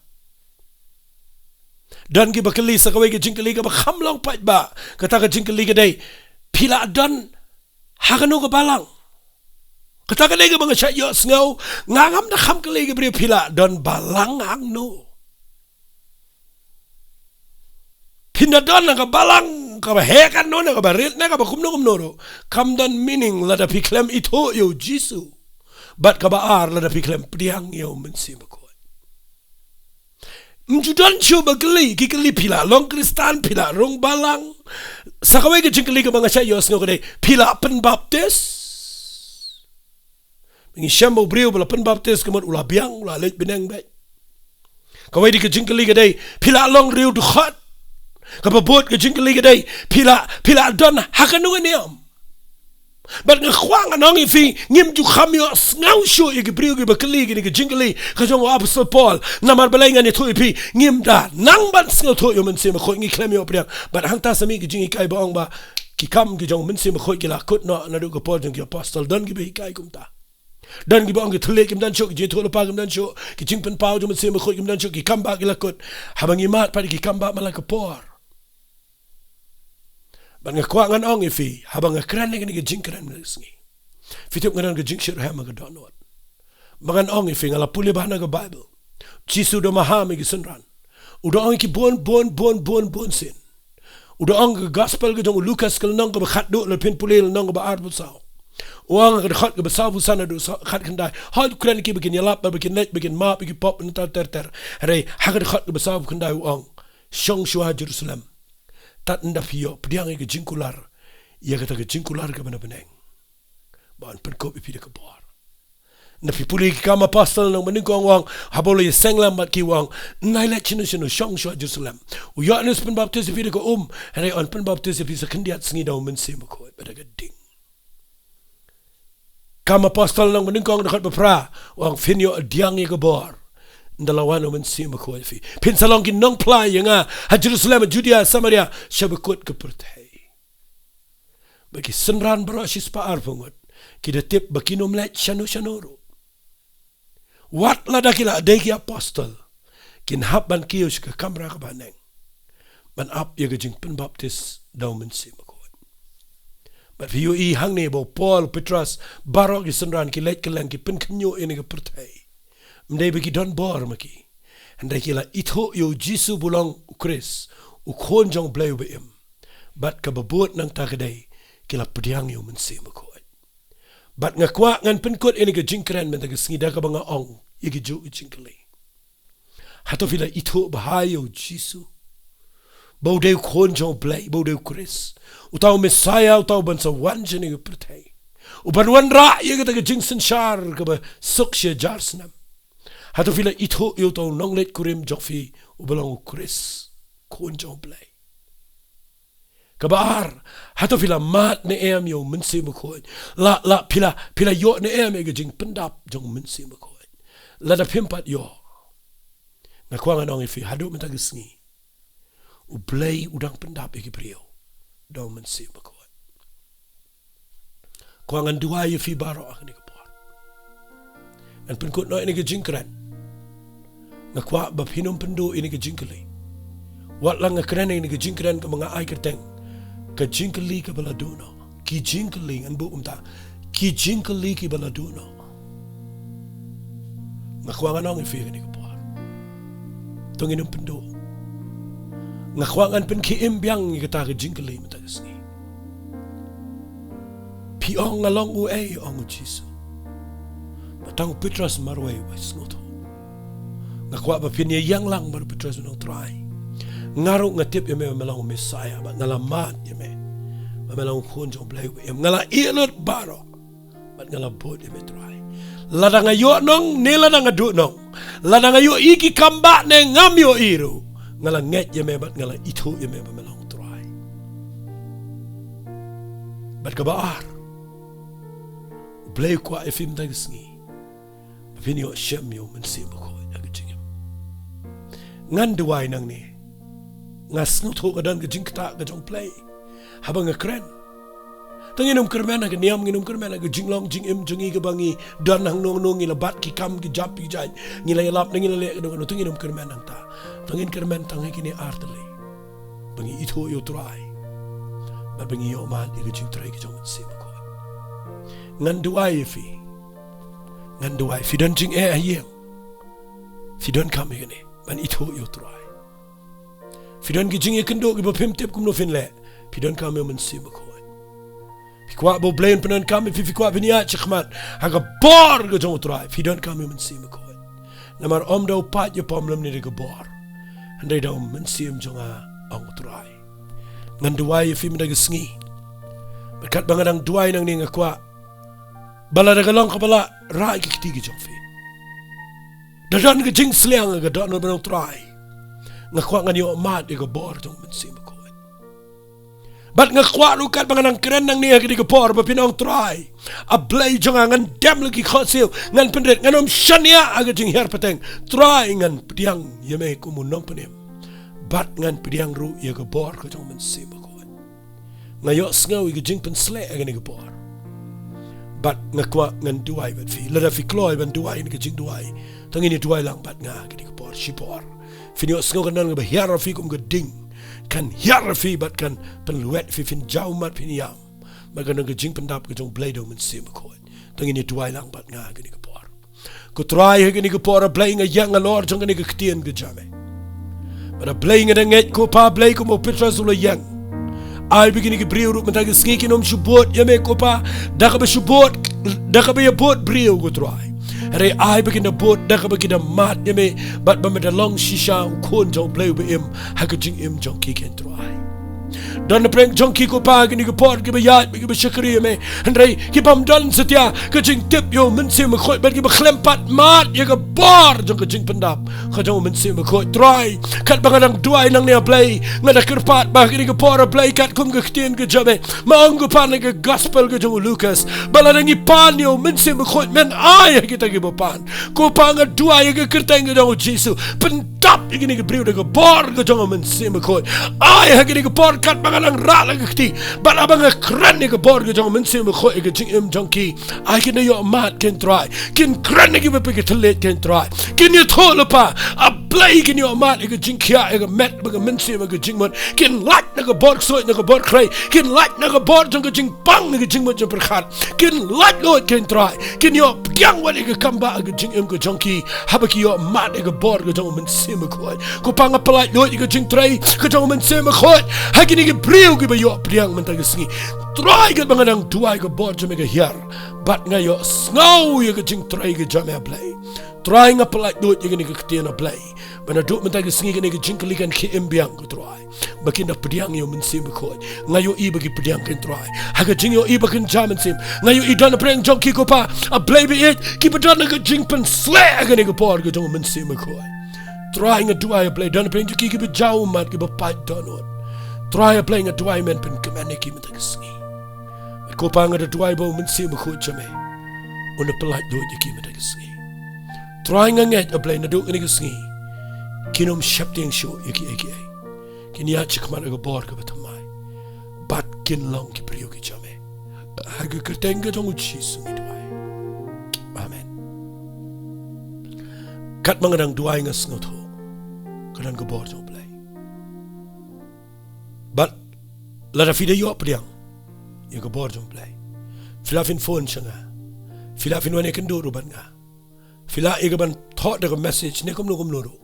Don kiba kylli sa kawei ka jingkylli kaba kham long paidbah. Kata ka jingkylli ka dei, phi lah don ha kano ka balang? Kata ka dei kaba nga shait ïohsngew. Nga ngam da kham kylli ki briew, phi lah don balang hangno? Phin da don na ka balang kaba heh katno ne, kaba rit ne, kaba kumno kumno ruh, kam don meaning lada phi khlem ithuh ïa u Jisu. Bad kaba ar, lada phi khlem pdiang ïa u Mynsiem Bakhuid. Ym ju don shuh ba kylli, ki kylli, phi lah long Khristan, phi lah rung balang. Sa kawei ka jingkylli kaba nga shait ïohsngew ka dei, phi lah pynbaptis? Ngi shem ba u briew ba la pynbaptis ka mut u la biang, u la leit bneng beit. Kawei de ka jingkylli ka dei, phi lah long riew dkhot? Kaba bud ka jingkylli ka dei, phi lah, phi lah don ha kano ka niam? Bad nga kwah ngan ong ïa phi, ngim ju kham ïohsngew shuh ïa ki briew kiba kylli kine ki jingkylli ka jong u Apostol Paul. Namar balei? Ngan ïathuh ïa phi, ngim da nang ban sngewthuh ïa u Mynsiem Bakhuid, ngi khlem ïoh pdiang. Bad hangta sa mih ka jinghikai ba ong ba ki kam ki jong u Mynsiem Bakhuid ki la kut noh naduh ka por jong ki apostol. Don kiba hikai kumta. Don kiba ong ki thylliej kim don shuh, ki jingïathuhlypa kim don shuh, ki jingpynpaw jong u Mynsiem Bakhuid kim don shuh, ki kam bah ki la kut. Haba ngi mad pat ïa ki kam bah man la ka por. Bad nga kwah ngan ong ïa phi, haba nga kren ïa kane ka jingkren mynta ka sngi, phi tip nga don ka jingshitrhem ha ka dohnud. Ba ngan ong ïa phi, nga la pule bha na ka Baibl. Jisu u da maham ïa ki synran. U da ong ïa ki bun, bun, bun, bun, bun sien. U da ong, ka Gospel ka jong u Lukas ka lynnong kaba khatduh, lada phin pule lynnong kaba arphew saw, u ong ha ka dkhot kaba sawphew san haduh sa-, khatkhyndai, hooid, u kren ïa ki ba kin ïalap, ba kin leit, ba kin map ïa ki pop, nangta ter ter. Hynrei ha ka dkhot kaba sawphew khyndai u ong, shong shuwa ha Jerusalem. Tad ynda phi ïoh pdiang ïa ka jingkular, ïa kata ka jingkular kaba na bneng, ba yn pynkup ïa phi da ka bor. Ynda phi pule ki Kam Apostol lynnong banyngkong u ong, haba u la ïaseng lem bad ki u ong, ym nai leit shano shano, shong shuwa ha Jerusalem. U Ïoannis u pynbaptis ïa phi da ka um, hynrei yn pynbaptis ïa phi sa khyndiat sngi da u Mynsiem Bakhuid bad da ka ding. Kam Apostol lynnong banyngkong dkhot ba phra, u ong phin ïoh pdiang ïa ka bor ynda la wan u Mynsiem Bakhuid ïa phi. Phin sa long ki nongphla ïa nga ha Jerusalem, ha Judia, Samaria, sha bakut ka pyrthei. Bad ki synran baroh shispah arphew ngut ki da tip ba kin ym leit shano shano ruh. Wat lada ki la dei ki apostol, kin hap ban kiew sha ka kamra kaba ha neng ban ap ïa ka jingpynbaptis da u Mynsiem Bakhuid. Bad phi ïohi hangne ba u Paul, u Petros, baroh ki synran ki leit kylleng, ki pynkhynñiuh ïa kane ka pyrthei. Ym dei ba ki don bor ma ki, hynrei ki la ithuh ïa u Jisu ba u long u Khrist, u Khun jong u Blei uba im. Bad kaba bud nangta ka dei, ki la pdiang ïa u Mynsiem Bakhuid. Bad nga kwah ngan pynkut ïa kane ka jingkren mynta ka sngi da kaba nga ong ïa kijuh ki jingkylli. Hato phi la ithuh bha ïa u Jisu, ba u dei u Khun jong u Blei, ba u dei u Khrist, uta u Messaïah, uta uban sa wan shane ha pyrthei, uban wanrah ïa kata ka jingsynshar kaba suk shi hajar snem? Hato phi la ithuh ïa uta u nongleit kurim jong phi, uba long u Khrist, Khun jong u Blei? Kaba ar, hato phi la mad ne em ïa u Mynsiem Bakhuid? La, la, phi la, phi la ïoh ne em ïa ka jingpyndap jong u Mynsiem Bakhuid? Lada phim pat ïoh, nga kwah ngan ong ïa phi, haduh mynta ka sngi, u Blei u dang pyndap ïa ki briew da u Mynsiem Bakhuid. Kwah ngan duwai ïa phi baroh ha kane ka por. Ngan pynkut noh ïa kane ka jingkren. Nga kwah ba phin ym pynduh ïa kane ka jingkylli. Wat la nga kren ïa kane ka jingkren kaba nga ai kyrteng, ka jingkylli kaba la duh noh. Ki jingkylli, ngan buh kumta, ki jingkylli kiba la duh noh. Nga kwah ngan ong ïa phi ha kane ka por, to ngin ym pynduh. Nga kwah ngan pynkhie im biang ïa kata ka jingkylli mynta ka sngi. Phi ong, nga long uei, ong u Jisu. Ba tang u Petros marwei uba sngewthuh. Nga kwah ba phin ïa ïeng lang bad u Petros, ban ong, Trai, nga ruh nga tip ïa me ba me long u Messaïah, bad nga la mad ïa me ba me long u Khun jong u Blei uba im. Nga la ïeh lut baroh bad nga la bud ïa me, Trai. Lada nga ïoh nong ne lada nga duh nong, lada nga ïohi ki kam bah ne ngam ïohi ruh, nga la ngeit ïa me bad nga la ithuh ïa me ba me long u Trai. Bad kaba ar, u Blei u kwah ïa phi mynta ka sngi ba phin ïoh shem ïa u Mynsiem Bakhuid ha ka jingim. Ngan duwai nangne. Nga sngewthuh ka don ka jingktah ka jong U Blei haba nga kren. Te ngin ym kyrmen ha ka niam, ngin ym kyrmen ha ka jinglong jingim jong ngi kaba ngi don hangno hangno, ngi la bat ki kam ki jam ki jait, ngi la ïalap ne ngi la leh kano kano, te ngin ym kyrmen hangta. Te ngin kyrmen tang ha kine artylli: ba ngi ithuh ïa U Trai bad ba ngi ïohmad ïa ka jingtrei ka jong U Mynsiem Bakhuid. Ngan duwai ïa phi. Ngan duwai. Phi don jingeh ha ïing, phi donkam ïa kane, ban ithuh ïa U Trai. Phi don ki jingïakynduh kiba phim tip kumno phin leh, phi donkam ïa U Mynsiem Bakhuid. Phi kwah ba U Blei un pyndonkam ïa phi, phi kwah phin ïaid shakhmat ha ka bor ka jong U Trai, phi donkam ïa U Mynsiem Bakhuid. Namar ym da u paid ïapom lymne da ka bor, hynrei da U Mynsiem jong nga, ong U Trai. Ngan duwai ïa phi mynta ka sngi. Bad katba nga dang duwai nangne, nga kwah ba lada ka long kaba lah, rah ïa ki kti ki jong phi. Da don ka jingsliang ha ka dohnud ban ong: Trai, nga kwah ngan ïohmad ïa ka bor jong U Mynsiem Bakhuid. Bad nga kwah ruh katba nga dang kren nangne ha kane ka por ba phin ong: Trai, A Blei jong nga, ngan dem la ki khohsiew, ngan pynrit, ngan ym shaniah ha ka jinghiar pateng. Trai, ngan pdiang ïa me kum u nongpynim. Bad ngan pdiang ruh ïa ka bor ka jong U Mynsiem Bakhuid. Nga ïohsngew ïa ka jingpynsleh ha kane ka por. Bad nga kwah ngan duwai bad phi. Lada phi kloi ban duwai ha kane ka jingduwai, to ngin ïa duwai lang bad nga ha kane ka por shipor. Phin ïohsngew ka don kaba hiar ha phi kum ka ding. Kan hiar ha phi bad kan pynlwet ïa phi, phin jaw ummat, phin ïam. Bad ka don ka jingpyndap ka jong U Blei da U Mynsiem Bakhuid. To ngin ïa duwai lang bad nga ha kane ka por. Ko Trai, ha kane ka por, A Blei, nga ïeng halor jong kane ka ktien ka jong me. Bad A Blei, nga da ngeit, ko Pa Blei, kum u Petros u la ïeng, ai ba kine ki briew ruh mynta ka sngi kin ym shu bud ïa me, ko Pa, da kaba shu bud, da kaba ïa bud briew, ko Trai. Hynrei ai ba kin da bud da kaba kin da mad ïa me, bad ba me da long shisha u Khun jong U Blei uba im ha ka jingim jong ki, ko Trai. Don napdeng jong ki, ko Pa, kine ki por kiba ïaid bad kiba shakri ïa me, hynrei ki bym don satia ka jingtip ïa U Mynsiem Bakhuid, bad kiba khlem pat mad ïa ka bor jong ka jingpyndap ka jong U Mynsiem Bakhuid. Trai, katba nga dang duwai nangne, A Blei, nga da kyrpad ba ha kane ka por, A Blei, katkum ka ktien ka jong me, me ong, ko Pa, na ka gospel ka jong u Lukas, ba lada ngi pan ïa U Mynsiem Bakhuid, men ai ha kita kiba pan. Ko Pa, nga duwai ha ka kyrteng ka jong U Jisu, pyndap ïa kine ki briew da ka bor ka jong U Mynsiem Bakhuid. Ai ha kine ki por, katba nga dang rah la ka kti, bad haba nga kren ïa ka bor ka jong U Mynsiem Bakhuid ha ka jingim jong ki, ai kin da ïohmad, ko Trai. Kin kren ïa kiba phi thylliej, ko Trai. Kin ïathuh lypa, A Blei, kin ïohmad ïa ka jingkhiah ïa ka met bad ka mynsiem ha ka jingmut. Kin lait na ka bor ksuid, na ka bor khrei. Kin lait na ka bor jong ka jingpang na ka jingmut jingpyrkhat. Kin lait luid, ko Trai. Kin ïoh pdiang wat ïa ka kambah ha ka jingim ka jong ki, haba ki ïohmad ïa ka bor ka jong U Mynsiem Bakhuid. Ko Pa, nga pyllait luid ïa ka jingtrei ka jong U Mynsiem Bakhuid ha kine ki briew kiba ïoh pdiang mynta ka sngi. Trai, katba nga dang duwai, ka bor jong me ka hiar, bad nga ïohsngew ïa ka jingtrei ka jong me, A Blei. Trai, nga pyllait luid ïa kane ka ktien, A Blei, ba naduh mynta ka sngi kane ka jingkylli kan khie im biang, ko Trai, ba kin da pdiang ïa U Mynsiem Bakhuid. Nga ïohi ba ki pdiang, ko Trai, ha ka jingïohi ba kin jia mynsiem. Nga ïohi don napdeng jong ki, ko Pa, A Blei ba ïeit, kiba don ha ka jingpynsleh ha kane ka por ka jong U Mynsiem Bakhuid. Trai, nga duwai, A Blei, don napdeng jong ki kiba jaw ummat, kiba pait dohnud. Trai, A Blei, nga duwai men pynkmen ïa ki mynta ka sngi. Ko Pa, nga da duwai ba U Mynsiem Bakhuid jong me un da pyllait luid ïa ki mynta ka sngi. Trai, nga ngeit, A Blei, naduh kane ka sngi kin ym sheptieng shuh ïa kiei kiei. Kin ïaid shakhmat ha ka bor kaba thymmai, bad kin long ki briew ki jong me. Ha ka kyrteng ka jong U Jisu ngi duwai. Amen. Katba nga dang duwai, nga sngewthuh ka don ka bor jong U Blei. Bad lada phi da ïoh pdiang ïa ka bor jong U Blei, phi lah phin phone sha nga. Phi lah phin wan ïakynduh ruh bad nga. Phi lah ïa ka ban thoh da ka message ne kumno kumno ruh.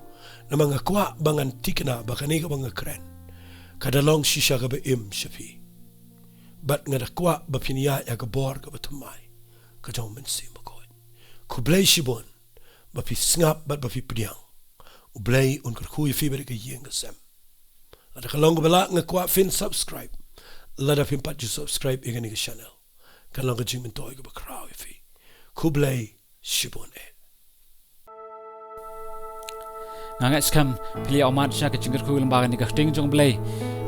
Namar nga kwah ba ngan thikna ba kane kaba nga kren ka da long shisha kaba im sha phi. Bad nga da kwah ba phin ïaid ha ka bor kaba thymmai ka jong U Mynsiem Bakhuid. Khublei shibun ba phi sngap bad ba phi pdiang. U Blei un kyrkhu ïa phi bad ïa ka ïing ka sem. Lada ka long kaba lah, nga kwah phin subscribe lada phim pat ju subscribe ïa kane ka channel. Kan long ka jingmyntoi kaba khraw ïa phi. Khublei shibun eh. Nga ngeit skhem phi la ïohmad sha ka jingkyrkhu lyngba kane ka ktien jong U Blei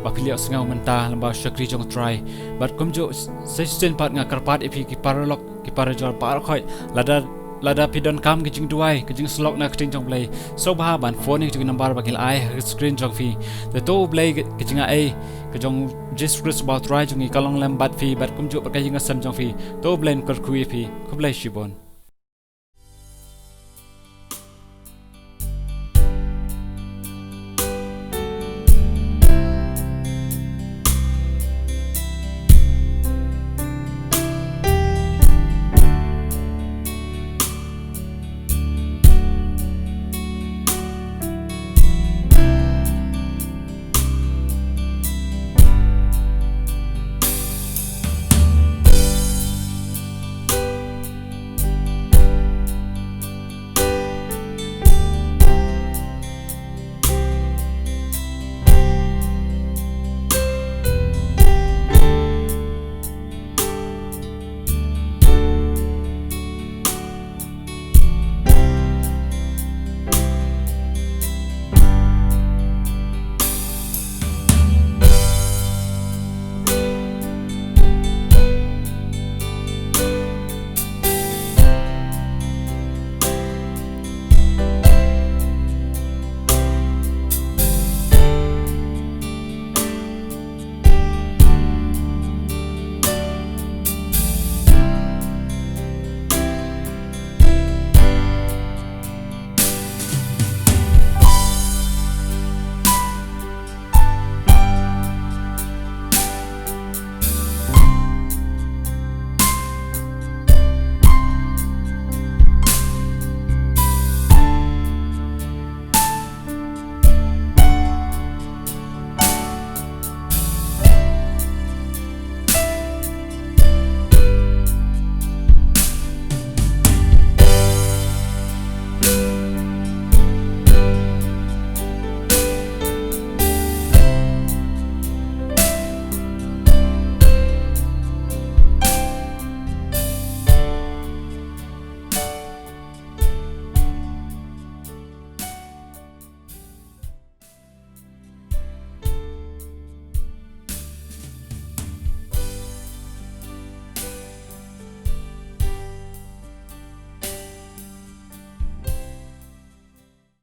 ba phi la ïohsngew mynta lyngba u shakri jong U Trai. Bad kumjuh, sa shisien pat nga kyrpad ïa phi ki paralok, ki parajor baroh khoit, lada Lada phi donkam ka jingduwai, ka jingsyllok na ka ktien jong U Blei, sngewbha ban phone ïa ka jong ka number ba ngi la ai ha ka screen jong phi. Te to U Blei ka, ka jingai ka jong U Jisu Khrist uba U Trai jong ngi ka long lem bad phi bad kumjuh bad ka ïing ka sem jong phi. To U Blei un kyrkhu ïa phi. Khublei shibun.